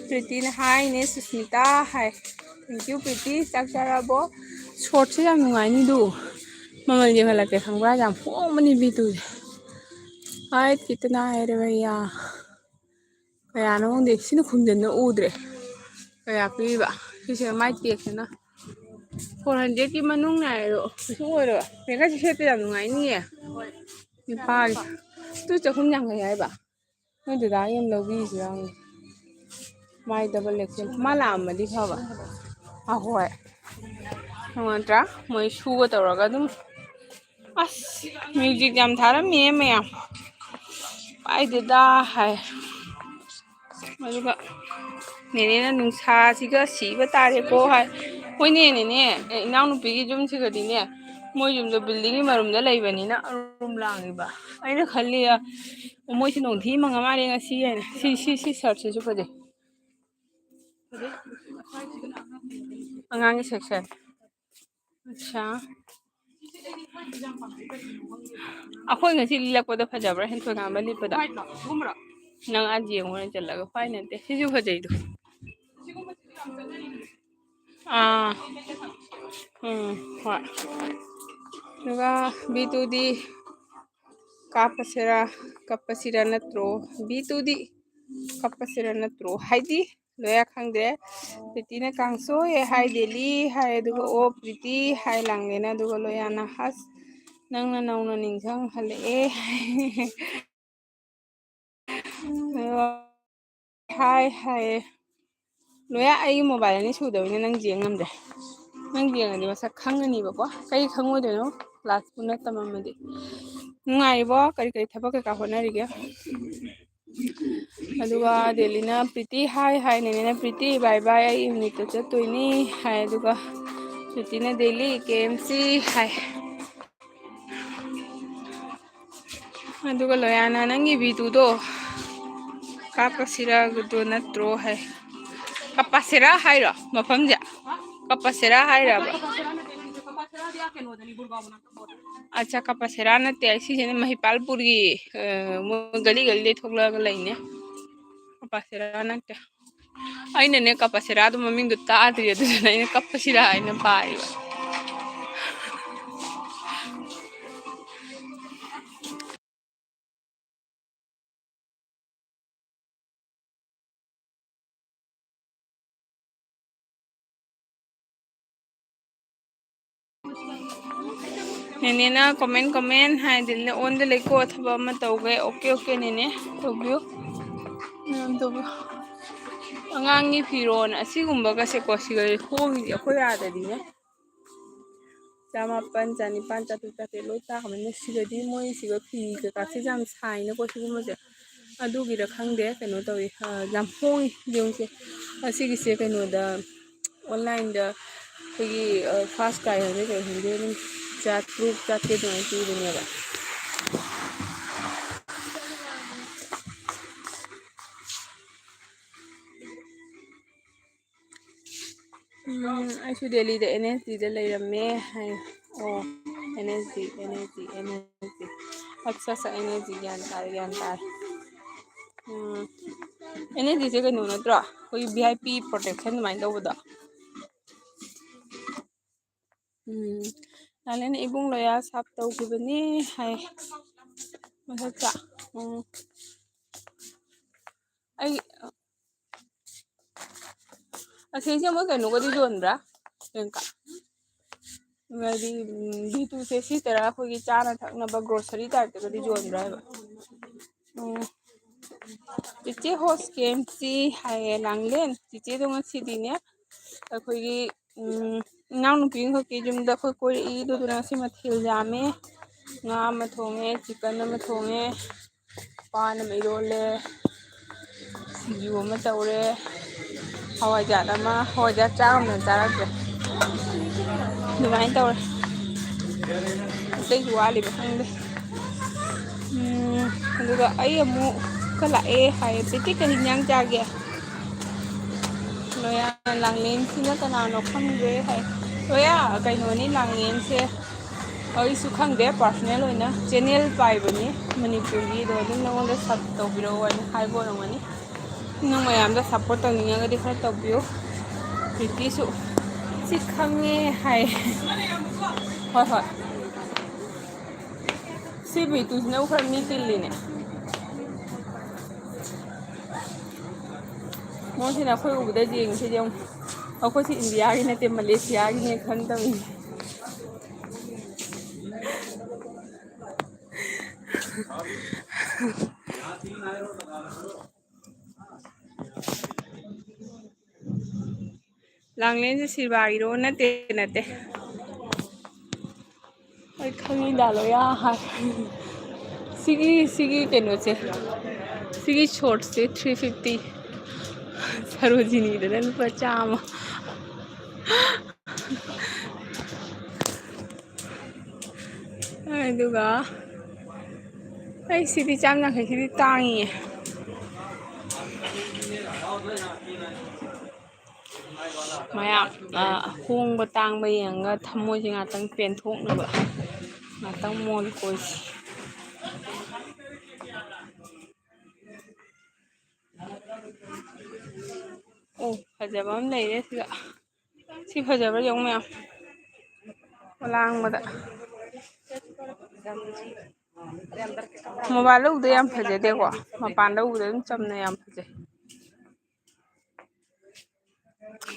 ꯄ꯭ꯔꯤꯇꯤꯅ ꯍꯥꯏꯅꯦ, ꯁꯨꯁꯃꯤꯇꯥ ꯍꯥꯏ꯫ Thank you, Preeti. ꯆꯥꯛ ꯆꯥꯔꯕꯣ? ꯁꯣꯔꯠꯁꯦ ꯌꯥꯝ ꯅꯨꯡꯉꯥꯏꯅꯤꯗꯨ꯫ ꯃꯃꯜ ꯌꯦꯡꯍꯜꯂꯛꯀꯦ ꯈꯪꯕ꯭ꯔꯥ? ꯌꯥꯝ ꯍꯣꯡꯕꯅꯤ ꯕꯤꯇꯨꯁꯦ꯫ ꯍꯥꯏ, ꯀꯤꯇꯅꯥ ꯍꯥꯏꯔꯦ ꯚꯩꯌꯥ꯫ ꯀꯌꯥꯅꯣ ꯈꯪꯗꯦ꯫ ꯁꯤꯅ ꯈꯨꯝꯖꯤꯟꯅ ꯎꯗ꯭ꯔꯦ꯫ ꯀꯌꯥ ꯄꯤꯔꯤꯕ? ꯁꯤꯁꯦ ꯃꯥꯏ ꯇꯦꯛꯁꯤꯅ꯫ Four hundredꯀꯤ ꯃꯅꯨꯡ ꯅꯥꯏꯔꯣ? ꯀꯩꯁꯨ ꯑꯣꯏꯔꯣꯏ꯫ ꯃꯦꯒꯥꯁꯤ ꯁꯦꯠꯇ ꯌꯥꯝ ꯅꯨꯡꯉꯥꯏꯅꯤꯌꯦ꯫ ꯅꯤꯄꯥꯜ꯫ ꯇꯨ ꯆꯍꯨꯝ ꯌꯥꯡꯈꯩ ꯍꯥꯏꯕ? ꯅꯣꯏ ꯗꯗꯥꯒꯤ ꯑꯃ ꯂꯧꯕꯤꯁꯤꯔ ꯈꯪꯗꯦ꯫ ꯃꯥꯏ double XL꯫ ꯃꯥ ꯂꯥꯛꯑꯝꯃꯗꯤ ꯐꯕ꯫ ꯑꯍꯣꯏ꯫ ꯅꯨꯡꯉꯥꯏꯇ꯭ꯔꯥ? ꯃꯣꯏ ꯁꯨꯒ ꯇꯧꯔꯒ ꯑꯗꯨꯝ꯫ ꯑꯁ, music ꯌꯥꯝ ꯊꯥꯔꯝꯃꯤꯍꯦ ꯃꯌꯥꯝ꯫ ꯄꯥꯏꯗꯦꯗ ꯍꯥꯏ꯫ ꯑꯗꯨꯒ ꯅꯦꯅꯦꯅ ꯅꯨꯡꯁꯥꯁꯤꯒ ꯁꯤꯕ ꯇꯥꯔꯦꯀꯣ ꯍꯥꯏ꯫ ꯍꯣꯏꯅꯦ ꯅꯦꯅꯦ, ꯑꯦ, ꯏꯅꯥꯎꯅꯨꯄꯤꯒꯤ ꯌꯨꯝꯁꯤꯒꯗꯤꯅꯦ, ꯃꯣꯏ ꯌꯨꯝꯗꯣ buildingꯒꯤ ꯃꯔꯨꯝꯗ ꯂꯩꯕꯅꯤꯅ ꯑꯔꯨꯝ ꯂꯥꯡꯉꯤꯕ꯫ ꯑꯩꯅ ꯈꯜꯂꯤ, ꯑ, ꯃꯣꯏꯁꯤ ꯅꯣꯡꯊꯤ ꯃꯪꯉ ꯃꯥꯜꯂꯦ ꯉꯁꯤ ꯍꯥꯏꯅ꯫ ꯁꯤ, ꯁꯤ, ꯁꯤ shirtꯁꯤꯁꯨ ꯐꯖꯩ꯫ ꯑꯉꯥꯡꯒꯤ section꯫ ꯑꯠꯁꯥ꯫ ꯑꯩꯈꯣꯏ ꯉꯁꯤ ꯂꯤꯠꯂꯛꯄꯗꯣ ꯐꯖꯕ꯭ꯔꯥ, ꯍꯦꯟꯊꯣꯏ ꯉꯥꯝꯕ ꯂꯤꯠꯄꯗꯣ? Whiteꯂꯣ? ꯁꯤꯒꯨꯝꯕꯔꯣ? ꯅꯪ ꯑꯥ ꯌꯦꯡꯉꯨꯔ ꯆꯠꯂꯒ꯫ White ꯅꯠꯇꯦ, ꯁꯤꯁꯨ ꯐꯖꯩꯗꯣ꯫ ꯑꯥ꯫ ꯎꯝ, ꯍꯣꯏ꯫ ꯑꯗꯨꯒ ꯕꯤꯇꯨꯗꯤ ꯀꯥꯞꯄꯁꯤꯔꯥ, ꯀꯞꯄꯁꯤꯔꯥ ꯅꯠꯇ꯭ꯔꯣ? ꯕꯤꯇꯨꯗꯤ ꯀꯞꯄꯁꯤꯔꯥ ꯅꯠꯇ꯭ꯔꯣ? ꯍꯥꯏꯗꯤ, ꯂꯣꯌꯥ ꯈꯪꯗꯦ꯫ ꯄ꯭ꯔꯤꯇꯤꯅ ꯀꯥꯡꯁꯣꯏ ꯍꯥꯏ, ꯗꯦꯂꯤ ꯍꯥꯏ, ꯑꯗꯨꯒ ꯑꯣ ꯄ꯭ꯔꯤꯇꯤ ꯍꯥꯏ, ꯂꯥꯡꯂꯦꯅ, ꯑꯗꯨꯒ ꯂꯣꯌꯥꯅ ꯍꯁ, ꯅꯪꯅ ꯅꯧꯅ ꯅꯤꯡꯁꯤꯡꯍꯜꯂꯛꯑꯦ꯫ ꯍꯥꯏ ꯍꯥꯏꯌꯦ꯫ ꯂꯣꯌꯥ, ꯑꯩꯒꯤ mobile ꯑꯅꯤ ꯁꯨꯗꯕꯅꯤꯅ ꯅꯪ ꯌꯦꯡ ꯉꯝꯗ꯭ꯔꯦ꯫ ꯅꯪ ꯌꯦꯡꯉꯗꯤ ꯃꯁꯛ ꯈꯪꯉꯅꯤꯕꯀꯣ꯫ ꯀꯩ ꯈꯪꯉꯣꯏꯗꯣꯏꯅꯣ? Class ꯄꯨꯟꯅ ꯇꯝꯃꯝꯃꯗꯤ꯫ ꯅꯨꯡꯉꯥꯏꯔꯤꯕꯣ? ꯀꯔꯤ ꯀꯔꯤ ꯊꯕꯛ ꯀꯩꯀꯥ ꯍꯣꯠꯅꯔꯤꯒꯦ? ꯑꯗꯨꯒ ꯗꯦꯂꯤꯅ ꯄ꯭ꯔꯤꯇꯤ ꯍꯥꯏ ꯍꯥꯏ, ꯅꯦꯅꯦꯅ ꯄ꯭ꯔꯤꯇꯤ bye bye, ꯑꯩ unitꯇ ꯆꯠꯇꯣꯏꯅꯤ ꯍꯥꯏ, ꯑꯗꯨꯒ ꯄ꯭ꯔꯤꯇꯤꯅ ꯗꯦꯂꯤ KMC ꯍꯥꯏ꯫ ꯑꯗꯨꯒ ꯂꯣꯌꯥꯅ ꯅꯪꯒꯤ ꯕꯤꯇꯨꯗꯣ ꯀꯥꯞꯄꯁꯤꯔꯒꯗꯣ ꯅꯠꯇ꯭ꯔꯣ ꯍꯥꯏ꯫ ꯀꯥꯞꯄꯁꯤꯔ ꯍꯥꯏꯔꯣ ꯃꯐꯝꯁꯦ? ꯀꯄꯁꯦꯔꯥ ꯍꯥꯏꯔꯕ? ꯀꯄꯁꯦꯔꯥ ꯅꯠꯇꯦ, ꯁꯤꯁꯦ ꯀꯄꯁꯦꯔꯥ ꯗꯤ ꯑꯥ ꯀꯩꯅꯣꯗꯅꯤ, ꯒꯨꯔꯒꯥꯎ ꯃꯅꯥꯛꯇ ꯕꯣꯔꯗꯔ꯫ ꯑꯠꯆꯥ, ꯀꯄꯁꯦꯔꯥ ꯅꯠꯇꯦ, ꯁꯤꯁꯤꯅ ꯃꯍꯤꯄꯥꯜꯄꯨꯔꯒꯤ, ꯑ, ꯃꯣꯏ ꯒꯂꯤ ꯒꯂꯤꯗꯩ ꯊꯣꯛꯂꯛꯑꯒ ꯂꯩꯅꯦ꯫ ꯀꯄꯁꯦꯔꯥ ꯅꯠꯇꯦ꯫ ꯑꯩꯅꯅꯦ ꯀꯄꯁꯦꯔꯥꯗꯣ ꯃꯃꯤꯡꯗꯣ ꯇꯥꯗ꯭ꯔꯤ, ꯑꯗꯨꯗꯨꯅ ꯑꯩꯅ ꯀꯞꯄꯁꯤꯔꯥ ꯍꯥꯏꯅ ꯄꯥꯏꯕ꯫ ꯅꯦꯅꯦꯅ comment comment ꯍꯥꯏꯗꯤ ꯑꯣꯟꯗ ꯂꯩꯀꯣ, ꯊꯕꯛ ꯑꯃ ꯇꯧꯒꯦ꯫ Okay, okay, ꯅꯦꯅꯦ, ꯇꯧꯕꯤꯌꯨ꯫ ꯃꯌꯥꯝ ꯇꯧꯕꯤꯌꯨ꯫ ꯑꯉꯥꯡꯒꯤ ꯐꯤꯔꯣꯜ ꯑꯁꯤꯒꯨꯝꯕꯒꯁꯦꯀꯣ, ꯁꯤꯒ ꯍꯣꯡꯉꯤꯁꯦ ꯑꯩꯈꯣꯏ ꯑꯥꯗꯗꯤꯅꯦ꯫ ꯆꯃꯥꯄꯟ, ꯆꯅꯤꯄꯥꯟ, ꯆꯥꯇ꯭ꯔꯨꯛ, ꯆꯥꯇ꯭ꯔꯦꯠ ꯂꯣꯏ ꯇꯥꯈ꯭ꯔꯕꯅꯤꯅ, ꯁꯤꯗꯗꯤ ꯃꯣꯏ ꯁꯤꯒ ꯐꯤ ꯀꯩꯀꯥꯁꯦ ꯌꯥꯝ ꯁꯥꯏꯅꯀꯣ ꯁꯤꯒꯨꯝꯕꯁꯦ꯫ ꯑꯗꯨꯒꯤꯔ ꯈꯪꯗꯦ, ꯀꯩꯅꯣ ꯇꯧꯋꯤ, ꯑ, ꯌꯥꯝ ꯍꯣꯡꯉꯤ꯫ ꯌꯦꯡꯉꯨꯁꯦ, ꯑꯁꯤꯒꯤꯁꯦ ꯀꯩꯅꯣꯗ, online ꯗ ꯑꯩꯈꯣꯏꯒꯤ, ꯑ, First Cry ꯍꯥꯏꯕ꯭ꯔꯥ ꯀꯩ ꯈꯪꯗꯦ, ꯑꯗꯨꯝ ꯆꯥꯇ꯭ꯔꯨꯛ, ꯆꯥꯇ꯭ꯔꯦꯠ ꯑꯗꯨꯃꯥꯏꯅ ꯄꯤꯕꯅꯦꯕ꯫ ꯎꯝ, ꯑꯩꯁꯨ ꯗꯦꯜꯂꯤꯗ NSD ꯗ ꯂꯩꯔꯝꯃꯦ ꯍꯥꯏ꯫ ꯑꯣ, NSD, NSD, NSD꯫ ꯑꯠꯆꯥ, ꯑꯠꯆꯥ, NSD, ꯒ꯭ꯌꯥꯟ ꯇꯥꯔꯦ, ꯒ꯭ꯌꯥꯟ ꯇꯥꯔꯦ꯫ ꯎꯝ, NSD ꯁꯦ ꯀꯩꯅꯣ ꯅꯠꯇ꯭ꯔꯣ? ꯑꯩꯈꯣꯏꯒꯤ VIP protection ꯑꯗꯨꯃꯥꯏꯅ ꯇꯧꯕꯗꯣ? ꯎꯝ, ꯅꯥꯒꯥꯂꯦꯟ ꯏꯕꯨꯡ ꯂꯣꯌꯥ ꯁꯥꯞ ꯇꯧꯈꯤꯕꯅꯤ ꯍꯥꯏ꯫ ꯃꯊꯛꯇ꯫ ꯎꯝ꯫ ꯑꯩ, ꯑꯁꯤꯁꯦ ꯃꯣꯏ ꯀꯩꯅꯣꯒꯗꯤ ꯌꯣꯟꯕ꯭ꯔꯥ? ꯌꯦꯡꯀ-, ꯍꯥꯏꯗꯤ, ꯎꯝ, B two ꯁꯦ ꯁꯤꯠꯇꯔꯥ ꯑꯩꯈꯣꯏꯒꯤ ꯆꯥꯅ ꯊꯛꯅꯕ grocery type ꯇꯒꯗꯤ ꯌꯣꯟꯕ꯭ꯔꯥ ꯍꯥꯏꯕ? ꯎꯝ꯫ ꯆꯤꯆꯦ ꯍꯣꯁ ꯀꯦꯝꯁꯤ ꯍꯥꯏꯌꯦ, ꯂꯥꯡꯂꯦꯟ꯫ ꯆꯤꯆꯦꯗꯣ ꯉꯁꯤꯗꯤꯅꯦ, ꯑꯩꯈꯣꯏꯒꯤ, ꯎꯝ, ꯏꯅꯥꯎꯅꯨꯄꯤ ꯑꯃꯈꯛꯀꯤ ꯌꯨꯝꯗ ꯑꯩꯈꯣꯏ ꯀꯣꯏꯔꯛꯏ꯫ ꯑꯗꯨꯗꯨꯅ ꯉꯁꯤ ꯃꯊꯦꯜ ꯌꯥꯝꯃꯦ꯫ ꯉꯥ ꯑꯃ ꯊꯣꯡꯉꯦ, chicken ꯑꯃ ꯊꯣꯡꯉꯦ, ꯄꯥꯟ ꯑꯃ ꯏꯔꯣꯜꯂꯦ, ꯁꯤꯡꯖꯨ ꯑꯃ ꯇꯧꯔꯦ, ꯍꯋꯥꯏꯖꯥꯔ ꯑꯃ, ꯍꯋꯥꯏꯖꯥꯔ ꯆꯥꯝꯃ ꯆꯥꯔꯛꯇ꯭ꯔꯦ꯫ ꯑꯗꯨꯃꯥꯏꯅ ꯇꯧꯔꯦ꯫ ꯑꯇꯩꯁꯨ ꯋꯥꯠꯂꯤꯕ ꯈꯪꯗꯦ꯫ ꯎꯝ, ꯑꯗꯨꯒ ꯑꯩ ꯑꯃꯨꯛ ꯈ ꯂꯥꯛꯑꯦ ꯍꯥꯏꯌꯦ꯫ ꯆꯦꯆꯦ ꯀꯔꯤ ꯏꯟꯖꯥꯡ ꯆꯥꯒꯦ? ꯂꯣꯌꯥ, ꯂꯥꯡꯂꯦꯟꯁꯤꯅ ꯀꯅꯥꯅꯣ ꯈꯪꯗ꯭ꯔꯦ ꯍꯥꯏ꯫ ꯂꯣꯌꯥ, ꯀꯩꯅꯣꯅꯤ ꯂꯥꯡꯂꯦꯟꯁꯦ, ꯑꯩꯁꯨ ꯈꯪꯗꯦ, ꯄꯥꯔꯁꯣꯅꯦꯜ ꯑꯣꯏꯅ ꯆꯦꯅꯦꯜ ꯄꯥꯏꯕꯅꯤ ꯃꯅꯤꯄꯨꯔꯒꯤꯗꯣ, ꯑꯗꯨꯝ ꯅꯉꯣꯟꯗ ꯁꯞ ꯇꯧꯕꯤꯔꯛꯑꯣ ꯍꯥꯏꯅ ꯍꯥꯏꯕ ꯑꯣꯏꯔꯝꯒꯅꯤ꯫ ꯅꯪ ꯃꯌꯥꯝꯗ ꯁꯞꯄꯣꯔꯠ ꯇꯧꯅꯤꯡꯉꯒꯗꯤ ꯈꯔ ꯇꯧꯕꯤꯌꯨ꯫ ꯄ꯭ꯔꯤꯇꯤꯁꯨ ꯁꯤ ꯈꯪꯉꯦ ꯍꯥꯏ꯫ ꯍꯣꯏ, ꯍꯣꯏ꯫ ꯁꯤ ꯕꯤꯇꯨꯁꯤꯅꯕꯨ ꯈꯔ ꯃꯤ ꯇꯤꯜꯂꯤꯅꯦ꯫ ꯃꯣꯏꯁꯤꯅ ꯑꯩꯈꯣꯏ ꯎꯕꯗ ꯌꯦꯡꯉꯤꯁꯤꯗꯤ ꯌꯦꯡꯉꯨ꯫ ꯑꯩꯈꯣꯏꯁꯤ ꯏꯟꯗꯤꯌꯥꯒꯤ ꯅꯠꯇꯦ, ꯃꯂꯦꯁꯤꯌꯥꯒꯤꯅꯦ ꯈꯟ ꯇꯧꯔꯤꯅꯦ꯫ ꯂꯥꯡꯂꯦꯟꯁꯦ ꯁꯤꯜꯚꯥꯒꯤꯔꯣ? ꯅꯠꯇꯦ, ꯅꯠꯇꯦ꯫ ꯑꯩ ꯈꯪꯉꯤ, ꯗꯥ ꯂꯣꯌꯥ ꯍꯥꯏ꯫ ꯁꯤꯒꯤ, ꯁꯤꯒꯤ ꯀꯩꯅꯣꯁꯦ, ꯁꯤꯒꯤ ꯁꯣꯔꯠꯁꯦ three fifty꯫ ꯁꯔꯣꯖꯤꯅꯤꯗꯅ ꯂꯨꯄꯥ ꯆꯥꯝꯃ꯫ ꯑꯗꯨꯒ ꯑꯩ ꯁꯤꯗꯤ ꯆꯥꯝ ꯌꯥꯡꯈꯩ, ꯁꯤꯗꯤ ꯇꯥꯡꯉꯤꯌꯦ꯫ ꯃꯌꯥꯝ, ꯑ, ꯍꯣꯡꯕ ꯇꯥꯡꯕ ꯌꯦꯡꯉꯒ ꯊꯃꯣꯏꯁꯦ ꯉꯥꯛꯇꯪ ꯄꯦꯟꯊꯣꯛꯅꯕ ꯉꯥꯛꯇꯪ ꯃꯣꯜ ꯀꯣꯏꯁꯤ꯫ ꯑꯣ, ꯐꯖꯕ ꯑꯃ ꯂꯩꯔꯦ ꯁꯤꯗ꯫ ꯁꯤ ꯐꯖꯕ꯭ꯔꯥ ꯌꯦꯡꯉꯨ ꯃꯌꯥꯝ꯫ ꯑꯂꯥꯡꯕꯗ꯫ ꯃꯣꯕꯥꯏꯜꯗ ꯎꯕꯗ ꯌꯥꯝ ꯐꯖꯗꯦꯀꯣ꯫ ꯃꯄꯥꯟꯗ ꯎꯕꯗ ꯑꯗꯨꯝ ꯆꯝꯅ ꯌꯥꯝ ꯐꯖꯩ꯫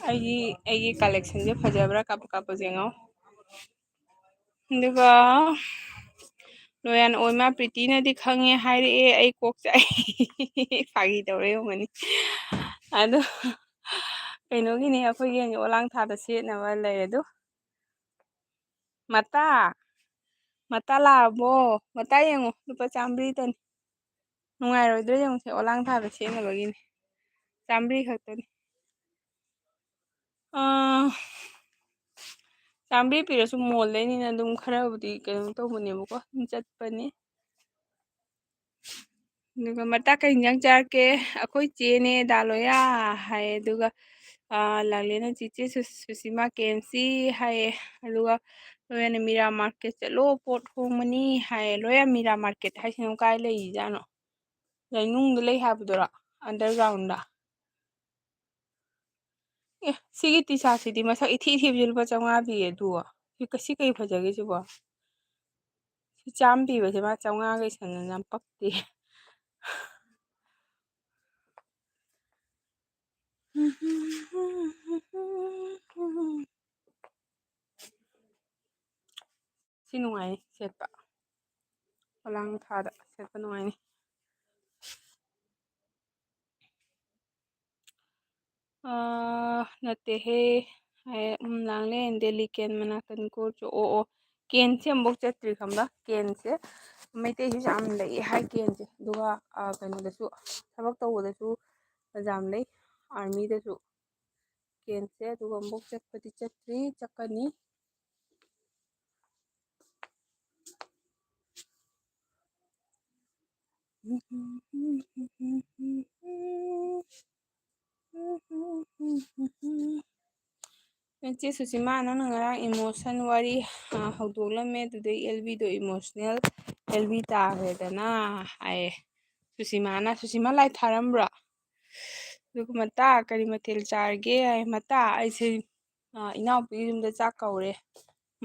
ꯑꯩꯒꯤ, ꯑꯩꯒꯤ ꯀꯂꯦꯛꯁꯟꯁꯦ ꯐꯖꯕ꯭ꯔꯥ ꯀꯥꯞꯄ ꯀꯥꯞꯄꯁꯦ ꯌꯦꯡꯉꯣ꯫ ꯑꯗꯨꯒ ꯂꯣꯌꯥꯟ ꯑꯣꯏꯃꯥ ꯄ꯭ꯔꯤꯇꯤꯅꯗꯤ ꯈꯪꯉꯦ ꯍꯥꯏꯔꯛꯑꯦ, ꯑꯩ ꯀꯣꯛ ꯆꯥꯛꯑꯦ꯫ ꯐꯥꯒꯤ ꯇꯧꯔꯦ ꯑꯣꯏꯔꯝꯒꯅꯤ꯫ ꯑꯗꯣ ꯀꯩꯅꯣꯒꯤꯅꯦ, ꯑꯩꯈꯣꯏꯒꯤ ꯍꯧꯖꯤꯛ ꯑꯣꯂꯥꯡ ꯊꯥꯗ ꯁꯦꯠꯅꯕ ꯂꯩ ꯑꯗꯣ꯫ ꯃꯇꯥ, ꯃꯇꯥ ꯂꯥꯛꯑꯕꯣ? ꯃꯇꯥ ꯌꯦꯡꯉꯣ, ꯂꯨꯄꯥ ꯆꯥꯝꯃꯔꯤꯇꯅꯤ꯫ ꯅꯨꯡꯉꯥꯏꯔꯣꯏꯗ꯭ꯔꯥ ꯌꯦꯡꯉꯨꯁꯦ, ꯑꯣꯂꯥꯡ ꯊꯥꯗ ꯁꯦꯠꯅꯕꯒꯤꯅꯦ꯫ ꯆꯥꯝꯃꯔꯤ ꯈꯛꯇꯅꯤ꯫ ꯑꯥ, ꯆꯥꯝꯃꯔꯤ ꯄꯤꯔꯁꯨ ꯃꯣꯜꯗꯩꯅꯤꯅ ꯑꯗꯨꯝ ꯈꯔꯕꯨꯗꯤ ꯀꯩꯅꯣ ꯇꯧꯕꯅꯦꯕꯀꯣ, ꯑꯗꯨꯝ ꯆꯠꯄꯅꯤ꯫ ꯑꯗꯨꯒ "ꯃꯇꯥ ꯀꯩ ꯏꯟꯖꯥꯡ ꯆꯥꯔꯛꯀꯦ?" "ꯑꯩꯈꯣꯏ ꯆꯦꯅꯦ ꯗꯥ ꯂꯣꯌꯥ" ꯍꯥꯏ꯫ ꯑꯗꯨꯒ ꯑꯥ, ꯂꯥꯛꯂꯦꯅ ꯆꯤꯆꯦ ꯁꯨ-, ꯁꯨꯁꯤꯃꯥ ꯀꯦ ꯑꯦꯝ ꯁꯤ ꯍꯥꯏꯌꯦ꯫ ꯑꯗꯨꯒ ꯂꯣꯏꯅ ꯃꯤꯔꯥ ꯃꯥꯔꯀꯦꯠ ꯆꯠꯂꯣ, ꯄꯣꯠ ꯍꯣꯡꯕꯅꯤ ꯍꯥꯏꯌꯦ꯫ ꯂꯣꯏꯅ ꯃꯤꯔꯥ ꯃꯥꯔꯀꯦꯠ ꯍꯥꯏꯁꯤꯅ ꯀꯥꯏ ꯂꯩꯔꯤꯖꯥꯠꯅꯣ? ꯂꯩꯅꯨꯡꯗ ꯂꯩ ꯍꯥꯏꯕꯗꯨꯔꯣ? ꯑꯟꯗꯔꯒ꯭ꯔꯥꯎꯟꯗ? ꯑꯦ, ꯁꯤꯒꯤ ꯇꯤ ꯁꯥꯔꯠꯁꯤꯗꯤ ꯃꯁꯛ ꯏꯊꯤ ꯊꯤꯕꯁꯦ ꯂꯨꯄꯥ ꯆꯥꯝꯃꯉꯥ ꯄꯤꯌꯦ ꯑꯗꯨꯒ꯫ ꯁꯤ ꯀ-, ꯁꯤ ꯀꯩ ꯐꯖꯒꯦ ꯁꯤꯕꯣ? ꯁꯤ ꯆꯥꯝꯃ ꯄꯤꯕꯁꯦ ꯃꯥ ꯆꯥꯝꯃꯉꯥꯒ ꯏꯁꯟꯗꯅ ꯌꯥꯝ ꯄꯛꯇꯦ꯫ ꯁꯤ ꯅꯨꯡꯉꯥꯏꯅꯤ ꯁꯦꯠꯄ꯫ ꯄꯣꯂꯥꯡ ꯊꯥꯗ ꯁꯦꯠꯄ ꯅꯨꯡꯉꯥꯏꯅꯤ꯫ ꯑꯥ, ꯅꯠꯇꯦꯍꯦ꯫ ꯑꯦ, ꯎꯝ, ꯂꯥꯡꯂꯦꯟ ꯗꯦꯜꯂꯤ ꯀꯦꯟ ꯃꯅꯥꯛꯇꯅꯤꯀꯣ꯫ ꯑꯣ, ꯑꯣ꯫ ꯀꯦꯟꯁꯦ ꯑꯃꯨꯛ ꯆꯠꯇ꯭ꯔꯤ ꯈꯪꯕ꯭ꯔꯥ? ꯀꯦꯟꯁꯦ ꯃꯩꯇꯩꯁꯨ ꯌꯥꯝ ꯂꯩꯌꯦ ꯍꯥꯏ ꯀꯦꯟꯁꯦ꯫ ꯑꯗꯨꯒ, ꯑꯥ, ꯀꯩꯅꯣꯗꯁꯨ ꯊꯕꯛ ꯇꯧꯕꯗꯁꯨ ꯌꯥꯝ ꯂꯩ꯫ ꯑꯥꯔꯃꯤꯗꯁꯨ ꯀꯦꯟꯁꯦ꯫ ꯑꯗꯨꯒ ꯑꯃꯨꯛ ꯆꯠꯄꯗꯤ ꯆꯠꯇ꯭ꯔꯤ, ꯆꯠꯀꯅꯤ꯫ ꯏꯆꯦ ꯁꯨꯁꯤꯃꯥ, ꯅꯪꯅ ꯉꯔꯥꯡ emotion ꯋꯥꯔꯤ, ꯑ, ꯍꯧꯗꯣꯛꯂꯝꯃꯦ, ꯑꯗꯨꯗꯩ ꯑꯦꯜ ꯕꯤꯗꯣ emotional, ꯑꯦꯜ ꯕꯤ ꯇꯥꯈ꯭ꯔꯦꯗꯅ ꯍꯥꯏꯌꯦ ꯁꯨꯁꯤꯃꯥꯅ꯫ ꯁꯨꯁꯤꯃꯥ ꯂꯥꯏ ꯊꯥꯔꯝꯕ꯭ꯔꯣ? ꯑꯗꯨꯒ ꯃꯇꯥ ꯀꯔꯤ ꯃꯊꯦꯜ ꯆꯥꯔꯒꯦ ꯍꯥꯏ꯫ ꯃꯇꯥ ꯑꯩꯁꯦ, ꯑ, ꯏꯅꯥꯎꯄꯤꯒꯤ ꯌꯨꯝꯗ ꯆꯥꯛ ꯀꯧꯔꯦ,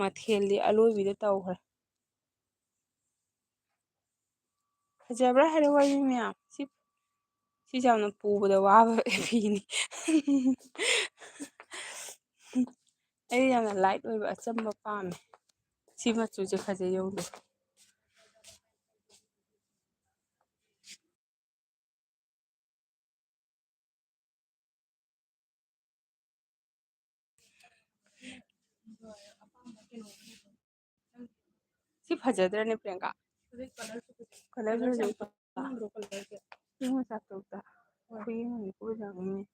ꯃꯊꯦꯜꯗꯤ ꯑꯂꯣꯏꯕꯤꯗ ꯇꯧꯈ꯭ꯔꯦ꯫ ꯐꯖꯕ꯭ꯔꯥ ꯍꯥꯏꯔꯣ ꯋꯥꯔꯤ ꯃꯌꯥꯝ? ꯁꯤ, ꯁꯤꯁꯦ ꯌꯥꯝꯅ ꯄꯨꯕꯗ ꯋꯥꯕ ꯐꯤꯅꯤ꯫ ꯑꯩ ꯌꯥꯝꯅ light ꯑꯣꯏꯕ ꯑꯆꯝꯕ ꯄꯥꯝꯃꯦ꯫ ꯁꯤ ꯃꯆꯨꯁꯦ ꯐꯖꯩ ꯌꯦꯡꯉꯨ꯫ ꯁꯤ ꯐꯖꯗ꯭ꯔꯅꯦ ꯄ꯭ꯔꯤꯌꯥꯡꯀꯥ? Colourꯁꯨ ꯐꯖꯩ꯫ Pink ꯃꯆꯥ ꯇꯧꯗ꯫ ꯈꯨꯌꯦꯡ ꯑꯃ ꯀꯣꯏ ꯂꯥꯛꯅꯤꯡꯉꯦ꯫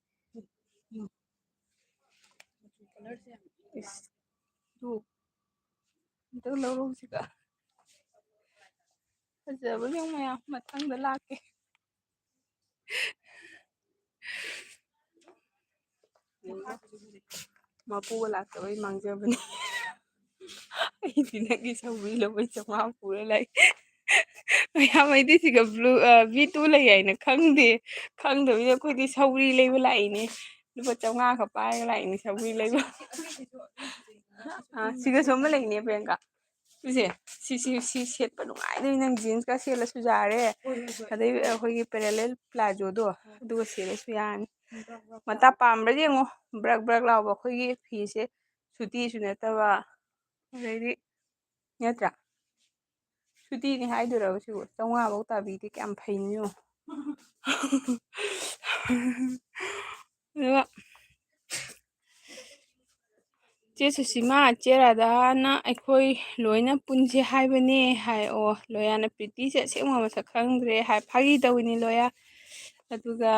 ꯏꯁ, ꯇꯨ꯫ ꯑꯝꯇ ꯂꯧꯔꯛꯎꯁꯤꯗ꯫ ꯐꯖꯕ ꯌꯦꯡꯉꯨ ꯃꯌꯥꯝ, ꯃꯊꯪꯗ ꯂꯥꯛꯀꯦ꯫ ꯃꯄꯨꯒ ꯂꯥꯛꯇꯕꯩ ꯃꯥꯡꯖꯕꯅꯤ꯫ ꯑꯩꯗꯤ ꯅꯪꯒꯤ ꯁꯧꯒ꯭ꯔꯤ ꯂꯧꯕꯩ ꯆꯥꯝꯃꯉꯥ ꯄꯨꯔ ꯂꯥꯛꯏ꯫ ꯃꯌꯥꯝ ꯑꯩꯗꯤ ꯁꯤꯒ blue, ꯑ, V two ꯂꯩ ꯍꯥꯏꯅ ꯈꯪꯗꯦ꯫ ꯈꯪꯗꯕꯅꯤꯅ ꯑꯩꯈꯣꯏꯗꯤ ꯁꯧꯒ꯭ꯔꯤ ꯂꯩꯕ ꯂꯥꯛꯏꯅꯦ꯫ ꯂꯨꯄꯥ ꯆꯥꯝꯃꯉꯥ ꯈꯛ ꯄꯥꯏꯔꯒ ꯂꯥꯛꯏꯅꯦ ꯁꯧꯒ꯭ꯔꯤ ꯂꯩꯕ꯫ ꯑ, ꯁꯤꯒꯁꯨ ꯑꯃ ꯂꯩꯅꯦ ꯄ꯭ꯔꯤꯌꯥꯡꯀꯥ꯫ ꯁꯤꯁꯦ, ꯁꯤ, ꯁꯤ, ꯁꯤ ꯁꯦꯠꯄ ꯅꯨꯡꯉꯥꯏꯗꯣꯏꯅꯤ꯫ ꯅꯪ jeansꯀ ꯁꯦꯠꯂꯁꯨ ꯌꯥꯔꯦ꯫ ꯍꯣꯏ, ꯍꯣꯏ, ꯍꯣꯏ꯫ ꯑꯗꯩ ꯑꯩꯈꯣꯏꯒꯤ parallel plazioꯗꯣ, ꯑꯗꯨꯒ ꯁꯦꯠꯂꯁꯨ ꯌꯥꯔꯅꯤ꯫ ꯃꯇꯥ ꯄꯥꯝꯕ꯭ꯔꯗꯤ ꯌꯦꯡꯉꯣ, ꯕ꯭ꯔꯛ ꯕ꯭ꯔꯛ ꯂꯥꯎꯕ ꯑꯩꯈꯣꯏꯒꯤ ꯐꯤꯁꯦ, ꯁꯨꯇꯤꯁꯨ ꯅꯠꯇꯕ, ꯑꯗꯩꯗꯤ, ꯅꯠꯇ꯭ꯔꯥ? ꯁꯨꯇꯤꯅꯤ ꯍꯥꯏꯗꯣꯏꯔꯕ ꯁꯤꯕꯨ? ꯆꯥꯝꯃꯉꯥ ꯐꯧ ꯇꯥꯕꯤꯗꯤ ꯀꯌꯥꯝ ꯐꯩꯅꯣ ꯌꯦꯡꯉꯣ꯫ ꯑꯗꯨꯒ ꯆꯦ ꯁꯨꯁꯤꯃꯥ, ꯆꯦ ꯔꯥꯙꯥꯅ ꯑꯩꯈꯣꯏ ꯂꯣꯏꯅ ꯄꯨꯟꯁꯦ ꯍꯥꯏꯕꯅꯦ ꯍꯥꯏ꯫ ꯑꯣ, ꯂꯣꯌꯥꯅ ꯄ꯭ꯔꯤꯇꯤꯁꯦ ꯑꯁꯦꯡꯕ ꯃꯁꯛ ꯈꯪꯗ꯭ꯔꯦ ꯍꯥꯏ꯫ ꯐꯥꯒꯤ ꯇꯧꯋꯤꯅꯤ ꯂꯣꯌꯥ꯫ ꯑꯗꯨꯒ,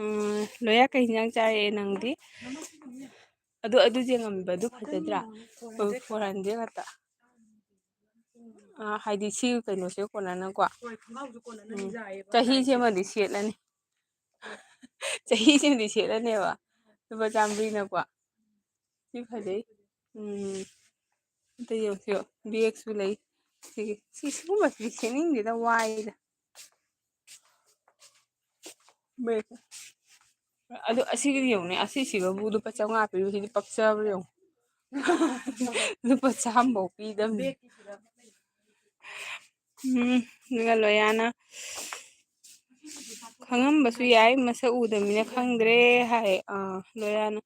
ꯎꯝ, ꯂꯣꯌꯥ, ꯀꯩ ꯍꯤꯟꯖꯥꯡ ꯆꯥꯔꯛꯑꯦ ꯅꯪꯗꯤ? ꯑꯗꯨ, ꯑꯗꯨ ꯌꯦꯡꯉꯝꯃꯤꯕ, ꯑꯗꯨ ꯐꯖꯗ꯭ꯔꯥ? ꯐꯣꯔ ꯍꯟꯗ꯭ꯔꯦꯠ ꯈꯛꯇ꯫ ꯑꯥ, ꯍꯥꯏꯗꯤ ꯁꯤ ꯀꯩꯅꯣꯁꯦ ꯀꯣꯟꯅꯅꯀꯣ꯫ ꯍꯣꯏ, ꯈꯣꯡꯒ꯭ꯔꯥꯎꯁꯨ ꯀꯣꯟꯅꯅꯤ ꯎꯝ, ꯌꯥꯏꯌꯦꯕ꯫ ꯆꯍꯤꯁꯤꯃꯗꯤ ꯁꯦꯠꯂꯅꯤ꯫ ꯆꯍꯤꯁꯤꯃꯗꯤ ꯁꯦꯠꯂꯅꯦꯕ꯫ ꯂꯨꯄꯥ ꯆꯥꯝꯃꯔꯤꯅꯀꯣ꯫ ꯁꯤ ꯐꯖꯩ꯫ ꯎꯝ꯫ ꯑꯝꯇ ꯌꯦꯡꯉꯨꯁꯤꯔꯣ? Bagꯁꯨ ꯂꯩ꯫ ꯁꯤꯒꯤ, ꯁꯤ, ꯁꯤꯒꯨꯝꯕꯁꯤꯗꯤ ꯁꯦꯠꯅꯤꯡꯗꯦꯗ, ꯋꯥꯏꯗ꯫ Bagꯁꯦ꯫ ꯑꯗꯨ ꯑꯁꯤꯒꯤꯗꯤ ꯌꯦꯡꯉꯨꯅꯦ, ꯑꯁꯤꯁꯤꯒꯕꯨ ꯂꯨꯄꯥ ꯆꯥꯝꯃꯉꯥ ꯄꯤꯕꯁꯤꯗꯤ ꯄꯛꯆꯕ꯭ꯔꯥ ꯌꯦꯡꯉꯨ꯫ ꯂꯨꯄꯥ ꯆꯥꯝꯃꯐꯧ ꯄꯤꯗꯕꯅꯤ꯫ ꯎꯝ, ꯑꯗꯨꯒ ꯂꯣꯌꯥꯅ ꯈꯪꯉꯝꯕꯁꯨ ꯌꯥꯏ, ꯃꯁꯛ ꯎꯗꯕꯅꯤꯅ ꯈꯪꯗ꯭ꯔꯦ ꯍꯥꯏ꯫ ꯑꯥ, ꯂꯣꯌꯥꯅ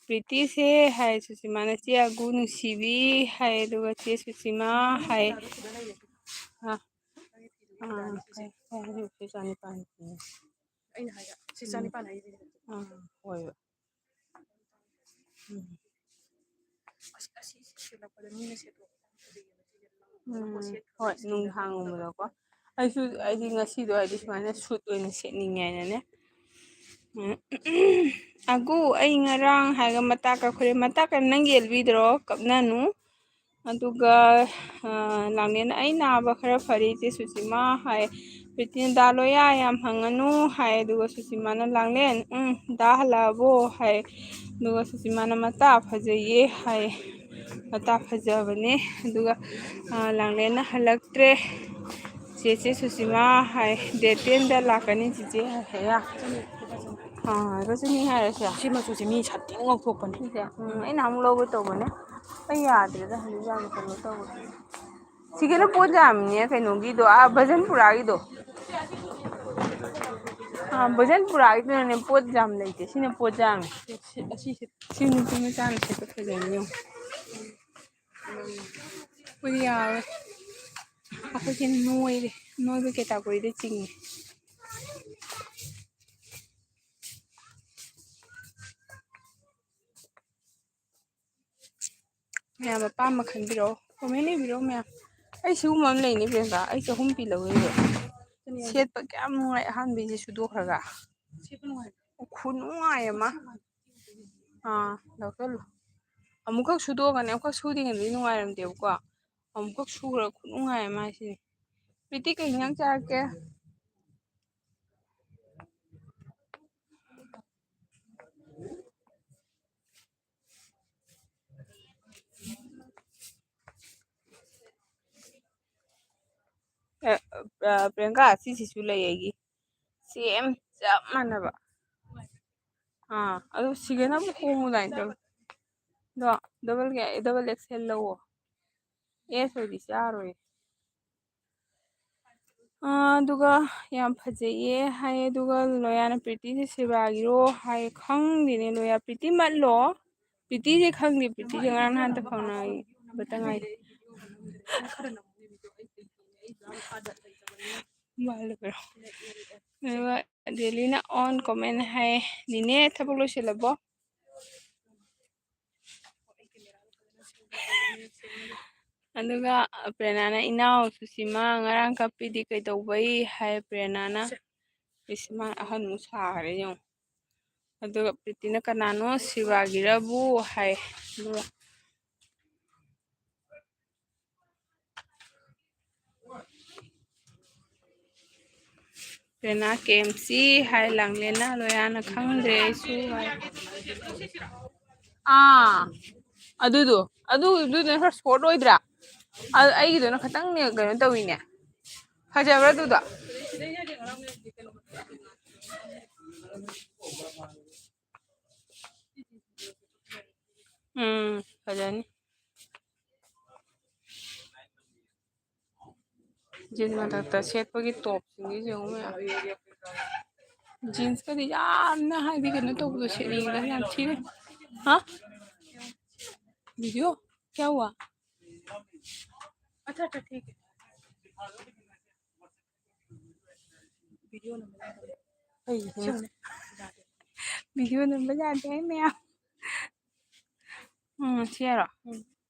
ꯄ꯭ꯔꯤꯇꯤꯁꯦ ꯍꯥꯏ, ꯁꯨꯁꯤꯃꯥꯅ ꯆꯦ ꯑꯒꯨ ꯅꯨꯡꯁꯤꯕꯤ ꯍꯥꯏ, ꯑꯗꯨꯒ ꯆꯦ ꯁꯨꯁꯤꯃꯥ ꯍꯥꯏ꯫ ꯑꯥ, ꯑꯥ, ꯀꯩ, ꯀꯩ ꯍꯥꯏꯗꯣꯏꯅꯣ? ꯆꯦ ꯆꯥꯅꯤꯄꯥꯟ꯫ ꯑꯩꯅ ꯍꯥꯏꯕ, ꯆꯦ ꯎꯝ꯫ ꯆꯥꯅꯤꯄꯥꯟ ꯍꯥꯏꯁꯦ꯫ ꯑꯥ, ꯍꯣꯏ꯫ ꯎꯝ꯫ ꯑꯁ, ꯑꯁꯤ ꯁꯦꯠꯂꯛꯄꯗ ꯃꯤꯅ ꯁꯦꯠꯄ ꯎꯝ, ꯍꯣꯏ, ꯅꯨꯡꯗꯥꯡꯒꯨꯝꯕꯗꯀꯣ꯫ ꯑꯩꯁꯨ, ꯑꯩꯗꯤ ꯉꯁꯤꯗꯣ ꯍꯥꯏꯗꯤ ꯁꯨꯃꯥꯏꯅ suit ꯑꯣꯏꯅ ꯁꯦꯠꯅꯤꯡꯉꯦ ꯍꯥꯏꯅꯅꯦ꯫ ꯎꯝ, "ꯑꯒꯨ, ꯑꯩ ꯉꯔꯥꯡ" ꯍꯥꯏꯔꯒ ꯃꯇꯥ ꯀꯛꯈ꯭ꯔꯦ꯫ ꯃꯇꯥ ꯀꯛ-, ꯅꯪ ꯌꯦꯜꯕꯤꯗ꯭ꯔꯣ? ꯀꯛꯅꯅꯨ꯫ ꯑꯗꯨꯒ, ꯑ, ꯂꯥꯡꯂꯦꯟ, "ꯑꯩ ꯅꯥꯕ ꯈꯔ ꯐꯔꯦ ꯏꯆꯦ ꯁꯨꯁꯤꯃꯥ" ꯍꯥꯏ꯫ ꯄ꯭ꯔꯤꯇꯤꯅ "ꯗꯥ ꯂꯣꯌꯥ ꯌꯥꯝ ꯍꯪꯉꯅꯨ" ꯍꯥꯏ, ꯑꯗꯨꯒ ꯁꯨꯁꯤꯃꯥꯅ "ꯂꯥꯡꯂꯦꯟ, ꯎꯝ, ꯗꯥ ꯍꯜꯂꯛꯑꯕꯣ?" ꯍꯥꯏ, ꯑꯗꯨꯒ ꯁꯨꯁꯤꯃꯥꯅ "ꯃꯇꯥ ꯐꯖꯩꯌꯦ" ꯍꯥꯏ, "ꯃꯇꯥ ꯐꯖꯕꯅꯦ", ꯑꯗꯨꯒ, ꯑ, ꯂꯥꯡꯂꯦꯟꯅ "ꯍꯜꯂꯛꯇ꯭ꯔꯦ ꯆꯦꯆꯦ ꯁꯨꯁꯤꯃꯥ" ꯍꯥꯏ, "ꯗꯦꯠ ꯇꯦꯟꯗ ꯂꯥꯛꯀꯅꯤ ꯆꯦꯆꯦ" ꯍꯥꯏ, ꯍꯥꯏꯔ꯫ ꯑꯥ, ꯂꯨꯄꯥ ꯆꯅꯤ ꯍꯥꯏꯔꯁꯦ꯫ ꯁꯤ ꯃꯆꯨꯁꯦ ꯃꯤ ꯁꯥꯊꯤꯅ ꯉꯧꯊꯣꯛꯄꯅꯦ꯫ ꯁꯤꯁꯦ, ꯎꯝ, ꯑꯩꯅ ꯑꯃꯨꯛ ꯂꯧꯒꯦ ꯇꯧꯕꯅꯦ꯫ ꯑꯩ ꯌꯥꯗ꯭ꯔꯦꯗ, ꯍꯧꯖꯤꯛ ꯌꯥꯝ ꯀꯩꯅꯣ ꯇꯧꯕ꯫ ꯁꯤꯒꯤꯅ ꯄꯣꯠ ꯌꯥꯝꯃꯤꯅꯦ, ꯀꯩꯅꯣꯒꯤꯗꯣ, ꯑꯥ, ꯚꯖꯟꯄꯨꯔꯥꯒꯤꯗꯣ꯫ ꯑꯥ, ꯚꯖꯟꯄꯨꯔꯥꯒꯤꯗꯨꯅꯅꯦ ꯄꯣꯠ ꯌꯥꯝ ꯂꯩꯇꯦ, ꯁꯤꯅ ꯄꯣꯠ ꯌꯥꯝꯃꯤ꯫ ꯁꯤ, ꯑꯁꯤꯁꯦ꯫ ꯁꯤ ꯅꯨꯄꯤ ꯃꯆꯥꯅ ꯁꯦꯠꯄ ꯐꯖꯩꯅꯦ, ꯌꯦꯡꯉꯣ꯫ ꯑꯩꯈꯣꯏꯗꯤ ꯌꯥꯔꯣꯏ꯫ ꯑꯩꯈꯣꯏꯗꯤ ꯅꯣꯏꯔꯦ, ꯅꯣꯏꯕ ꯀꯦꯇꯥꯒꯣꯔꯤꯗ ꯆꯤꯡꯉꯦ꯫ ꯃꯌꯥꯝ ꯑꯄꯥꯝꯕ ꯈꯟꯕꯤꯔꯛꯑꯣ, ꯀꯣꯃꯦꯟ ꯏꯕꯤꯔꯛꯑꯣ ꯃꯌꯥꯝ꯫ ꯑꯩ ꯁꯤꯒꯨꯝꯕ ꯑꯃ ꯂꯩꯅꯤ ꯄ꯭ꯔꯤꯌꯥꯡꯀꯥ, ꯑꯩ ꯆꯍꯨꯝ ꯄꯤ ꯂꯧꯋꯦꯕ꯫ ꯁꯦꯠꯄ ꯀꯌꯥꯝ ꯅꯨꯡꯉꯥꯏ, ꯑꯍꯥꯟꯕꯩꯁꯦ ꯁꯨꯗꯣꯛꯈ꯭ꯔꯒ꯫ ꯈꯨꯅꯨꯡꯉꯥꯏ ꯑꯃ꯫ ꯑꯥ, ꯂꯧꯁꯜꯂꯨ꯫ ꯑꯃꯨꯛꯈꯛ ꯁꯨꯗꯣꯛꯑꯒꯅꯦ, ꯑꯃꯨꯛꯈꯛ ꯁꯨꯗ꯭ꯔꯤꯉꯩꯗꯗꯤ ꯅꯨꯡꯉꯥꯏꯔꯝꯗꯦꯕꯀꯣ꯫ ꯑꯃꯨꯛꯈꯛ ꯁꯨꯈ꯭ꯔ ꯈꯨꯅꯨꯡꯉꯥꯏ ꯑꯃ ꯍꯥꯏꯁꯤꯅꯦ꯫ ꯄ꯭ꯔꯤꯇꯤ, ꯀꯩ ꯏꯟꯖꯥꯡ ꯆꯥꯔꯛꯀꯦ? ꯑ, ꯑ, ꯄ꯭ꯔꯤꯌꯥꯡꯀꯥ, ꯁꯤꯁꯤꯁꯨ ꯂꯩ ꯑꯩꯒꯤ꯫ ꯁꯦꯝ ꯆꯞ ꯃꯥꯟꯅꯕ꯫ ꯑꯥ, ꯑꯗꯨ ꯁꯤꯒꯅ ꯑꯃꯨꯛ ꯍꯣꯡꯉꯨꯗꯥꯏ ꯇꯧ-, ꯑꯗꯣ ꯗꯕꯜ ꯀꯌꯥ, ꯗꯕꯜ ꯑꯦꯛꯁꯦꯜ ꯂꯧꯋꯣ꯫ ꯑꯦꯁ ꯑꯣꯏꯗꯤ ꯆꯥꯔꯣꯏ꯫ ꯑꯥ, ꯑꯗꯨꯒ ꯌꯥꯝ ꯐꯖꯩꯌꯦ ꯍꯥꯏꯌꯦ, ꯑꯗꯨꯒ ꯂꯣꯌꯥꯅ ꯄ꯭ꯔꯤꯇꯤꯁꯦ ꯁꯤꯕꯥꯒꯤꯔꯣ ꯍꯥꯏꯌꯦ, ꯈꯪꯗꯦꯅꯦ ꯂꯣꯌꯥ, ꯄ꯭ꯔꯤꯇꯤ ꯃꯠꯂꯣ? ꯄ꯭ꯔꯤꯇꯤꯁꯦ ꯈꯪꯗꯦ, ꯄ꯭ꯔꯤꯇꯤꯁꯦ ꯉꯔꯥꯡ ꯅꯍꯥꯟꯇ ꯐꯥꯎꯅꯕꯇ ꯉꯥꯏꯔꯤ꯫ ꯃꯥꯜꯂꯕ꯭ꯔꯣ? ꯑꯗꯨꯒ ꯗꯦꯂꯤꯅ on comment ꯍꯥꯏꯌꯦ꯫ ꯅꯤꯅꯦ, ꯊꯕꯛ ꯂꯣꯏꯁꯤꯜꯂꯕꯣ? ꯑꯗꯨꯒ ꯄ꯭ꯔꯦꯔꯅꯥꯅ, "ꯏꯅꯥꯎ ꯁꯨꯁꯤꯃꯥ ꯉꯔꯥꯡ ꯀꯞꯄꯤꯗꯤ ꯀꯩꯗꯧꯕꯩ?" ꯍꯥꯏ ꯄ꯭ꯔꯦꯔꯅꯥꯅ꯫ ꯁꯨꯁꯤꯃꯥ ꯑꯍꯟꯃꯨꯛ ꯁꯥꯈ꯭ꯔꯦ ꯌꯦꯡꯉꯣ꯫ ꯑꯗꯨꯒ ꯄ꯭ꯔꯤꯇꯤꯅ, "ꯀꯅꯥꯅꯣ ꯁꯤꯕꯥꯒꯤꯔꯕꯨ?" ꯍꯥꯏ꯫ ꯑꯗꯨꯒ, ꯄ꯭ꯔꯦꯔꯅꯥ ꯀꯦ ꯑꯦꯝ ꯁꯤ ꯍꯥꯏ, ꯂꯥꯡꯂꯦꯟꯅ ꯂꯣꯌꯥꯅ ꯈꯪꯗ꯭ꯔꯦ ꯑꯩꯁꯨ ꯍꯥꯏ꯫ ꯑꯥ, ꯑꯗꯨꯗꯣ, ꯑꯗꯨꯗꯨꯅ ꯈꯔ ꯁꯣꯔꯠ ꯑꯣꯏꯗ꯭ꯔꯥ? ꯑ-, ꯑꯩꯒꯤꯗꯨꯅ ꯈꯤꯇꯪꯅꯦ ꯀꯩꯅꯣ ꯇꯧꯋꯤꯅꯦ꯫ ꯐꯖꯕ꯭ꯔꯥ ꯑꯗꯨꯗꯣ? ꯎꯝ, ꯐꯖꯅꯤ꯫ ꯖꯤꯟ ꯃꯊꯛꯇ ꯁꯦꯠꯄꯒꯤ ꯇꯣꯞꯁꯤꯡꯁꯤꯁꯨ ꯌꯦꯡꯉꯨ ꯃꯌꯥꯝ꯫ ꯖꯤꯟꯁꯀꯗꯤ ꯌꯥꯝꯅ ꯍꯥꯏꯗꯤ ꯀꯩꯅꯣ ꯇꯧꯕꯗꯣ ꯁꯦꯠꯅꯤꯡꯉꯤꯗꯅ ꯌꯥꯝ ꯊꯤꯅ꯫ ꯍꯥ? ꯚꯤꯗꯤꯑꯣ? ꯀꯌꯥ ꯍꯨꯋꯥ? ꯑꯆꯥ, ꯑꯆꯥ, ꯊꯤꯛ ꯍꯦ꯫ ꯚꯤꯗꯤꯑꯣ ꯅꯝꯕ ꯌꯥꯗꯦ꯫ ꯀꯩꯒꯤꯅꯣ? ꯁꯤꯡꯅꯦ꯫ ꯚꯤꯗꯤꯑꯣ ꯅꯝꯕ ꯌꯥꯗꯦ ꯍꯥꯏ ꯃꯌꯥꯝ꯫ ꯎꯝ, ꯁꯤ ꯌꯥꯔꯣ? ꯎꯝ꯫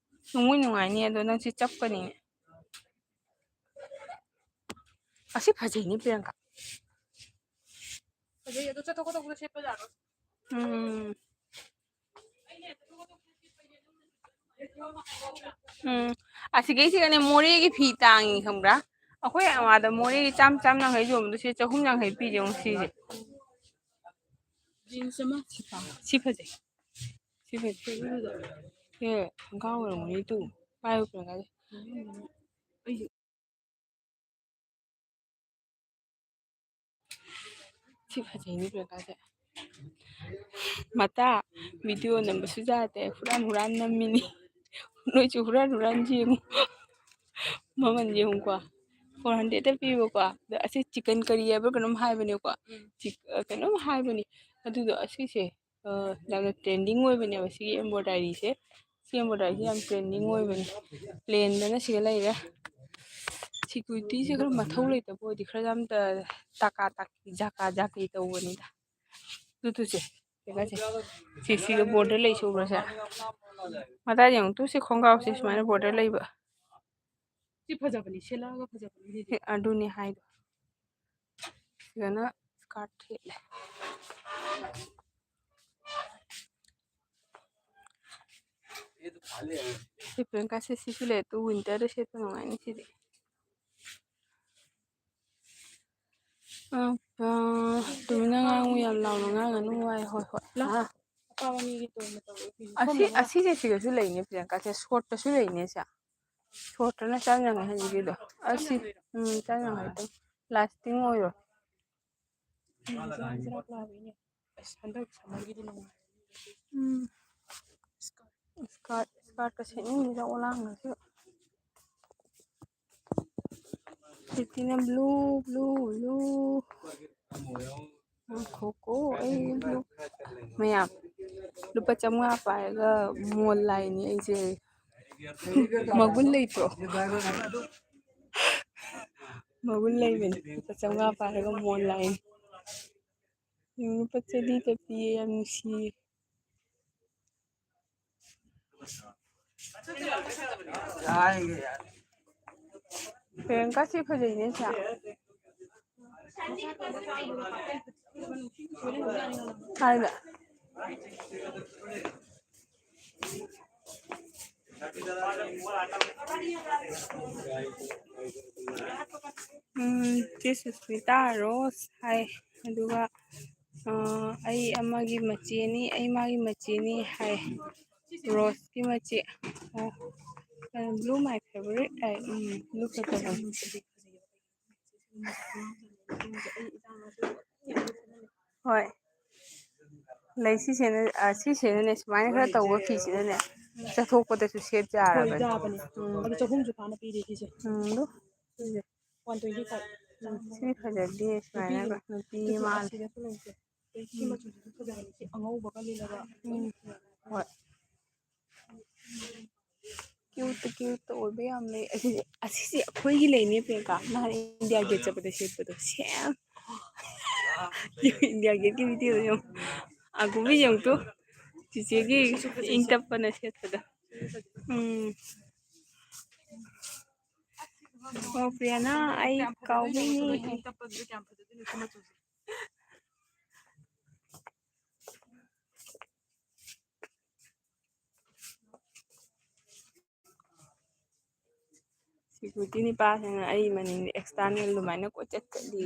ꯅꯨꯡꯕꯨꯗꯤ ꯅꯨꯡꯉꯥꯏꯅꯤ, ꯑꯗꯣ ꯅꯪꯁꯤ ꯆꯞꯀꯅꯤꯅꯦ꯫ ꯑꯁꯤ ꯐꯖꯩꯅꯦ, ꯄ꯭ꯔꯤꯌꯥꯡꯀꯥ꯫ ꯐꯖꯩ, ꯑꯗꯣ ꯆꯠꯊꯣꯛ ꯈꯣꯠꯇꯣꯛꯄꯗ ꯁꯦꯠꯄ ꯌꯥꯔꯣꯏ꯫ ꯎꯝ꯫ ꯎꯝ, ꯑꯁꯤꯒꯩꯁꯤꯒꯅꯦ ꯃꯣꯔꯦꯒꯤ ꯐꯤ ꯇꯥꯡꯉꯤ ꯈꯪꯕ꯭ꯔꯥ? ꯑꯩꯈꯣꯏ ꯑꯥꯗ ꯃꯣꯔꯦꯒꯤ ꯆꯥꯝ ꯆꯥꯝ ꯌꯥꯡꯈꯩ ꯌꯣꯟꯕꯗꯣ ꯁꯤ ꯆꯍꯨꯝ ꯌꯥꯡꯈꯩ ꯄꯤꯁꯦ ꯌꯦꯡꯉꯨ ꯁꯤꯁꯦ꯫ ꯖꯤꯟꯁ ꯑꯃ ꯁꯤ ꯄꯥꯝꯃꯦ꯫ ꯁꯤ ꯐꯖꯩ꯫ ꯁꯤ ꯐꯖꯩ꯫ ꯁꯤ ꯈꯣꯡꯒ꯭ꯔꯥꯎ ꯑꯣꯏꯔꯝꯒꯅꯤ ꯇꯨ꯫ ꯄꯥꯏꯌꯨ ꯄ꯭ꯔꯤꯌꯥꯡꯀꯥꯁꯦ꯫ ꯑꯩꯁꯨ ꯁꯤ ꯐꯖꯩꯅꯦ ꯄ꯭ꯔꯤꯌꯥꯡꯀꯥꯁꯦ꯫ ꯃꯇꯥ, ꯚꯤꯗꯤꯑꯣ ꯅꯝꯕꯁꯨ ꯌꯥꯗꯦ, ꯍꯨꯔꯥꯟ ꯍꯨꯔꯥꯟ ꯅꯝꯃꯤꯅꯤ꯫ ꯅꯣꯏꯁꯨ ꯍꯨꯔꯥꯟ ꯍꯨꯔꯥꯟ ꯌꯦꯡꯉꯨ꯫ ꯃꯃꯜ ꯌꯦꯡꯉꯨꯀꯣ, ꯐꯣꯔ ꯍꯟꯗ꯭ꯔꯦꯗꯇ ꯄꯤꯕꯀꯣ꯫ ꯑꯗꯣ ꯑꯁꯤ ꯆꯤꯀꯟ ꯀꯔꯤ ꯍꯥꯏꯕ꯭ꯔꯥ ꯀꯩꯅꯣꯝ ꯍꯥꯏꯕꯅꯦꯀꯣ꯫ ꯆꯤꯛ-, ꯑ, ꯀꯩꯅꯣꯝ ꯍꯥꯏꯕꯅꯤ꯫ ꯑꯗꯨꯗꯣ ꯑꯁꯤꯁꯦ, ꯑ, ꯌꯥꯝꯅ ꯇ꯭ꯔꯦꯟꯗꯤꯡ ꯑꯣꯏꯕꯅꯦꯕ ꯁꯤꯒꯤ ꯑꯦꯝꯕ꯭ꯔꯣꯏꯗꯔꯤꯁꯦ꯫ ꯁꯤ ꯑꯦꯝꯕ꯭ꯔꯣꯏꯗꯔꯤꯁꯦ ꯌꯥꯝ ꯇ꯭ꯔꯦꯟꯗꯤꯡ ꯑꯣꯏꯕꯅꯦ꯫ ꯄ꯭ꯂꯦꯟꯗꯅ ꯁꯤꯗ ꯂꯩꯔꯦ꯫ ꯁꯦꯀ꯭ꯌꯨꯔꯤꯇꯤꯁꯦ ꯈꯔ ꯃꯊꯧ ꯂꯩꯇꯕ ꯑꯣꯏꯗꯤ ꯈꯔ ꯌꯥꯝ ꯇ-, ꯇꯥꯀꯥ ꯇꯥꯀꯤ, ꯖꯥꯀꯥ ꯖꯥꯀꯤ ꯇꯧꯕꯅꯤꯗ꯫ ꯇꯨ, ꯇꯨ, ꯁꯦ꯫ ꯀꯩꯅꯣꯁꯦ꯫ ꯁꯤ, ꯁꯤꯒ ꯕꯣꯔꯗꯔ ꯂꯩꯁꯦ ꯎꯕ꯭ꯔꯥ ꯁꯦ? ꯃꯇꯥꯏ ꯌꯦꯡꯉꯨ ꯇꯨ, ꯁꯤ ꯈꯣꯡꯒ꯭ꯔꯥꯎꯁꯦ ꯁꯨꯃꯥꯏꯅ ꯕꯣꯔꯗꯔ ꯂꯩꯕ꯫ ꯁꯤ ꯐꯖꯕꯅꯤ, ꯁꯦꯠꯂꯛꯑꯒ ꯐꯖꯕꯅꯤ ꯁꯤꯗꯤ꯫ ꯍꯦ, ꯑꯗꯨꯅꯤ ꯍꯥꯏꯗꯣ꯫ ꯁꯤꯗꯅ ꯁ꯭ꯀꯥꯔꯠ ꯁꯦꯠꯂꯦ꯫ ꯁꯤ ꯄ꯭ꯔꯤꯌꯥꯡꯀꯥ ꯁꯦ ꯁꯤꯁꯨ ꯂꯩ, ꯑꯗꯨ ꯋꯤꯟꯇꯔꯗ ꯁꯦꯠꯄ ꯅꯨꯡꯉꯥꯏꯅꯤ ꯁꯤꯗꯤ꯫ ꯑ, ꯑ, ꯇꯨꯃꯤꯟꯅ ꯉꯥꯡꯉꯨ, ꯌꯥꯝ ꯂꯥꯎꯅ ꯉꯥꯡꯒꯅꯨ, ꯋꯥꯏ꯫ ꯍꯣꯏ, ꯍꯣꯏ꯫ ꯑ, ꯑꯁꯤ, ꯑꯁꯤꯁꯦ ꯁꯤꯗꯁꯨ ꯂꯩꯅꯦ, ꯄ꯭ꯔꯤꯌꯥꯡꯀꯥꯁꯦ꯫ ꯁꯣꯔꯠꯇꯁꯨ ꯂꯩꯅꯦ ꯁꯦ꯫ ꯁꯣꯔꯠꯇꯅ ꯆꯥꯝ ꯌꯥꯡꯈꯩ ꯍꯧꯖꯤꯛꯀꯤꯗꯣ꯫ ꯑꯁꯤ, ꯎꯝ, ꯆꯥꯝ ꯌꯥꯡꯈꯩꯗꯣ꯫ ꯂꯥꯁꯇꯤꯡ ꯑꯣꯏꯔꯣꯏ꯫ ꯑꯁ, ꯍꯟꯗꯛ ꯁꯝꯃꯔꯒꯤꯗꯤ ꯅꯨꯡꯉꯥꯏ꯫ ꯎꯝ꯫ ꯏꯁꯀꯥꯔꯠ, ꯏꯁꯀꯥꯔꯠꯀ ꯁꯦꯠꯅꯤꯡꯉꯤꯗ ꯑꯣꯂꯥꯡꯒꯁꯨ꯫ ꯁꯤꯇꯤꯅ blue, blue, blue꯫ ꯉꯥꯏꯈꯣꯀꯣ, ꯑꯩ blue꯫ ꯃꯌꯥꯝ, ꯂꯨꯄꯥ ꯆꯥꯝꯃꯉꯥ ꯄꯥꯏꯔꯒ ꯃꯣꯟ ꯂꯥꯏꯅꯤ ꯑꯩꯁꯦ꯫ ꯃꯒꯨꯟ ꯂꯩꯇ꯭ꯔꯣ? ꯃꯒꯨꯟ ꯂꯩꯕꯅꯤ꯫ ꯂꯨꯄꯥ ꯆꯥꯝꯃꯉꯥ ꯄꯥꯏꯔꯒ ꯃꯣꯟ ꯂꯥꯏꯅꯤ꯫ ꯌꯦꯡꯉꯨ, ꯂꯨꯄꯥ ꯆꯅꯤꯇ ꯄꯤꯌꯦ, ꯌꯥꯝ ꯅꯨꯡꯁꯤꯌꯦ꯫ ꯄ꯭ꯔꯤꯌꯥꯡꯀꯥ, ꯁꯤ ꯐꯖꯩꯅꯦ, ꯁꯦ꯫ ꯀꯥꯏꯗ? ꯎꯝ, ꯆꯦ ꯁꯨꯁꯃꯤꯇꯥ ꯔꯣꯁ ꯍꯥꯏ꯫ ꯑꯗꯨꯒ, ꯑ, ꯑꯩ ꯑꯃꯒꯤ ꯃꯆꯦꯅꯤ, ꯑꯩ ꯃꯥꯒꯤ ꯃꯆꯦꯅꯤ ꯍꯥꯏ꯫ ꯔꯣꯁꯀꯤ ꯃꯆꯦ꯫ ꯑꯣ, blue my favorite high. Um, blue ꯐꯖꯕꯅꯤ꯫ ꯍꯣꯏ꯫ ꯂꯩ ꯁꯤꯁꯤꯅ, ꯑ, ꯁꯤꯁꯤꯅꯅꯦ, ꯁꯨꯃꯥꯏꯅ ꯈꯔ ꯇꯧꯕ ꯐꯤꯁꯤꯅꯅꯦ, ꯆꯠꯊꯣꯛꯄꯗꯁꯨ ꯁꯦꯠ ꯍꯣꯏ, ꯌꯥꯔꯕꯅꯤ꯫ ꯌꯥꯕꯅꯦ꯫ ꯎꯝ꯫ ꯑꯗꯨ ꯆꯍꯨꯝꯁꯨ ꯐꯥꯅ ꯄꯤꯔꯦ ꯁꯤꯁꯦ꯫ ꯎꯝ, ꯑꯗꯨ ꯁꯤꯁꯦ꯫ One twenty five꯫ ꯎꯝ, ꯁꯤ ꯐꯖꯗꯦ, ꯁꯨꯃꯥꯏꯅꯒ ꯅꯨꯄꯤꯒꯤ ꯅꯨꯄꯤꯒꯤ ꯃꯥꯜꯂꯦ꯫ ꯑꯁꯤꯗꯁꯨ ꯂꯩꯁꯦ꯫ ꯑꯗꯩ ꯁꯤ ꯎꯝ꯫ ꯃꯆꯨꯁꯤꯁꯨ ꯐꯖꯕꯅꯦ꯫ ꯁꯤ ꯑꯉꯧꯕꯒ ꯂꯤꯠꯂꯒ꯫ ꯎꯝ꯫ ꯍꯣꯏ꯫ Cute, cute ꯑꯣꯏꯕ ꯌꯥꯝ ꯂꯩ꯫ ꯑꯁꯤꯁꯦ, ꯑꯁꯤꯁꯦ ꯑꯩꯈꯣꯏꯒꯤ ꯂꯩꯅꯦ, ꯄ꯭ꯔꯤꯌꯥꯡꯀꯥ꯫ ꯅꯍꯥꯟ ꯏꯟꯗꯤꯌꯥ ꯒꯦꯠ ꯆꯠꯄꯗ ꯁꯦꯠꯄꯗꯣ꯫ ꯁꯦꯝ꯫ ꯏꯟꯗꯤꯌꯥ ꯒꯦꯠꯀꯤ video ꯗꯣ ꯌꯦꯡꯉꯨ꯫ ꯑꯒꯨꯝꯕ ꯌꯦꯡꯉꯨ ꯇꯨ꯫ ꯆꯤꯆꯦꯒꯤ ꯏꯪ ꯇꯞꯄꯅ ꯁꯦꯠꯄꯗꯣ꯫ ꯎꯝ꯫ ꯑꯣ, ꯄ꯭ꯔꯤꯌꯥꯅ, ꯑꯩ ꯀꯥꯎꯕꯩꯅꯦ꯫ Security ꯅꯤꯄꯥꯁꯤꯅ ꯑꯩ ꯃꯅꯤꯡꯗ external ꯑꯗꯨꯃꯥꯏꯅ ꯀꯣꯏꯆꯠ ꯆꯠꯂꯤ꯫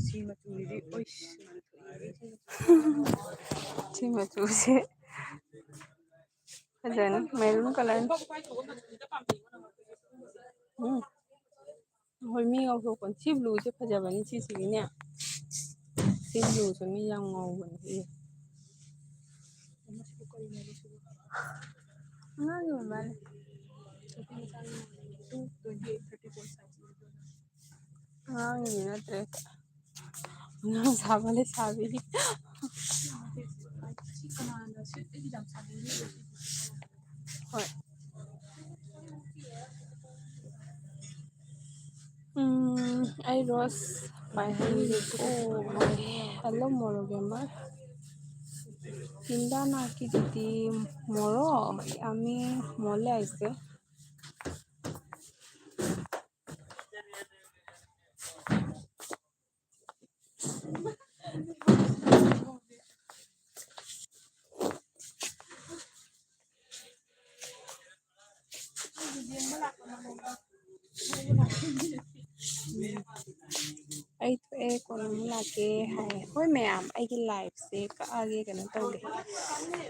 ꯁꯤ ꯃꯆꯨꯁꯤꯗꯤ, ꯑꯣꯏꯁ, ꯁꯤ ꯃꯆꯨꯁꯦ ꯐꯖꯅꯤ, maroon colour꯫ ꯎꯝ꯫ ꯍꯣꯏ, ꯃꯤ ꯉꯧꯊꯣꯛꯄꯅꯤ꯫ ꯁꯤ blueꯁꯦ ꯐꯖꯕꯅꯤ, ꯁꯤꯁꯤꯒꯤꯅꯦ꯫ ꯁꯤ blueꯁꯦ ꯃꯤ ꯌꯥꯝ ꯉꯧꯕꯅꯤ꯫ ꯑꯦ꯫ ꯑꯉꯥꯡꯒꯤ ꯑꯣꯏ ꯃꯥꯜꯂꯦ꯫ ꯑꯉꯥꯡꯒꯤꯗꯤ ꯅꯠꯇ꯭ꯔꯦ꯫ ꯑꯉꯥꯡ ꯁꯥꯕ ꯂꯩꯁꯥꯕꯤꯒꯤ꯫ ꯍꯣꯏ꯫ ꯎꯝ, ꯑꯩ rose ꯄꯥꯏꯍꯟꯒꯦꯀꯣ꯫ Hello, ꯃꯣꯔꯣꯛ ꯕꯦꯝꯃ꯫ ꯏꯟꯗꯥ ꯅꯥꯀꯤꯗꯨꯗꯤ ꯃꯣꯔꯣꯛ ꯌꯥꯝꯃꯤ, ꯃꯣꯜꯂꯦ ꯍꯥꯏꯁꯦ꯫ ꯑꯩ ꯊꯣꯛꯑꯦ, ꯀꯣꯟꯅ ꯑꯃꯨꯛ ꯂꯥꯛꯀꯦ ꯍꯥꯏ꯫ ꯍꯣꯏ ꯃꯌꯥꯝ, ꯑꯩꯒꯤ liveꯁꯦ ꯀꯛꯑꯒꯦ, ꯀꯩꯅꯣ ꯇꯧꯒꯦ꯫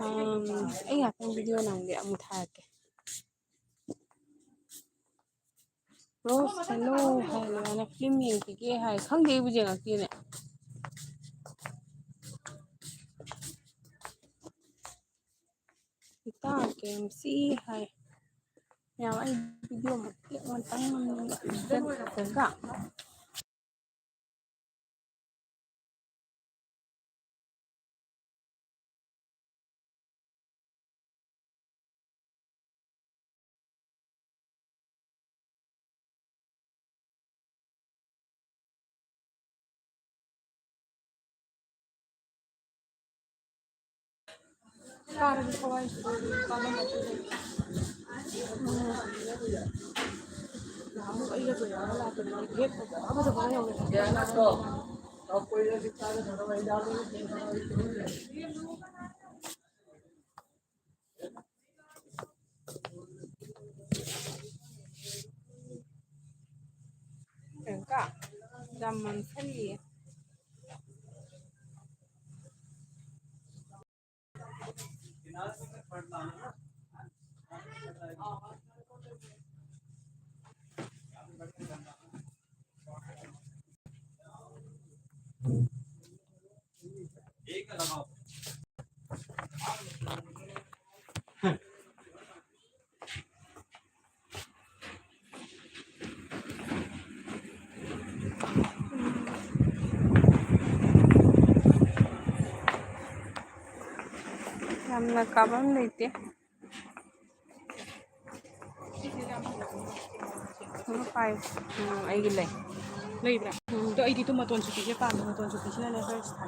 ꯑꯝ, ꯑꯩ ꯉꯥꯛꯇꯪ video ꯅꯝꯒꯦ, ꯑꯃꯨꯛ ꯊꯥꯔꯛꯀꯦ꯫ Rose, hello ꯍꯥꯏ, ꯃꯥꯅ film ꯌꯦꯡꯈꯤꯒꯦ ꯍꯥꯏ꯫ ꯈꯪꯗꯦ, ꯑꯩꯕꯨ ꯌꯦꯡꯉꯛꯇꯦꯅꯦ꯫ ꯏꯇꯥ ꯀꯦꯝꯁꯤ ꯍꯥꯏ꯫ ꯃꯌꯥꯝ, ꯑꯩ video ꯃꯇꯦꯛ ꯑꯃꯇꯪ ꯅꯝꯅꯤꯡꯕ꯫ ꯌꯥꯝ ꯃꯝꯁꯜꯂꯤꯌꯦ꯫ ꯌꯥꯝꯅ ꯀꯥꯐꯝ ꯂꯩꯇꯦ꯫ ꯎꯝ, ꯑꯩꯒꯤ ꯂꯩ꯫ ꯂꯩꯕ꯭ꯔꯥ? ꯎꯝ꯫ ꯑꯗꯣ ꯑꯩꯗꯤ ꯇꯨ ꯃꯇꯣꯟ ꯁꯨꯄꯤꯁꯦ ꯄꯥꯝꯃꯦ꯫ ꯃꯇꯣꯟ ꯁꯨꯄꯤꯁꯤꯅꯅꯦ ꯈꯔ ꯁꯥꯏ꯫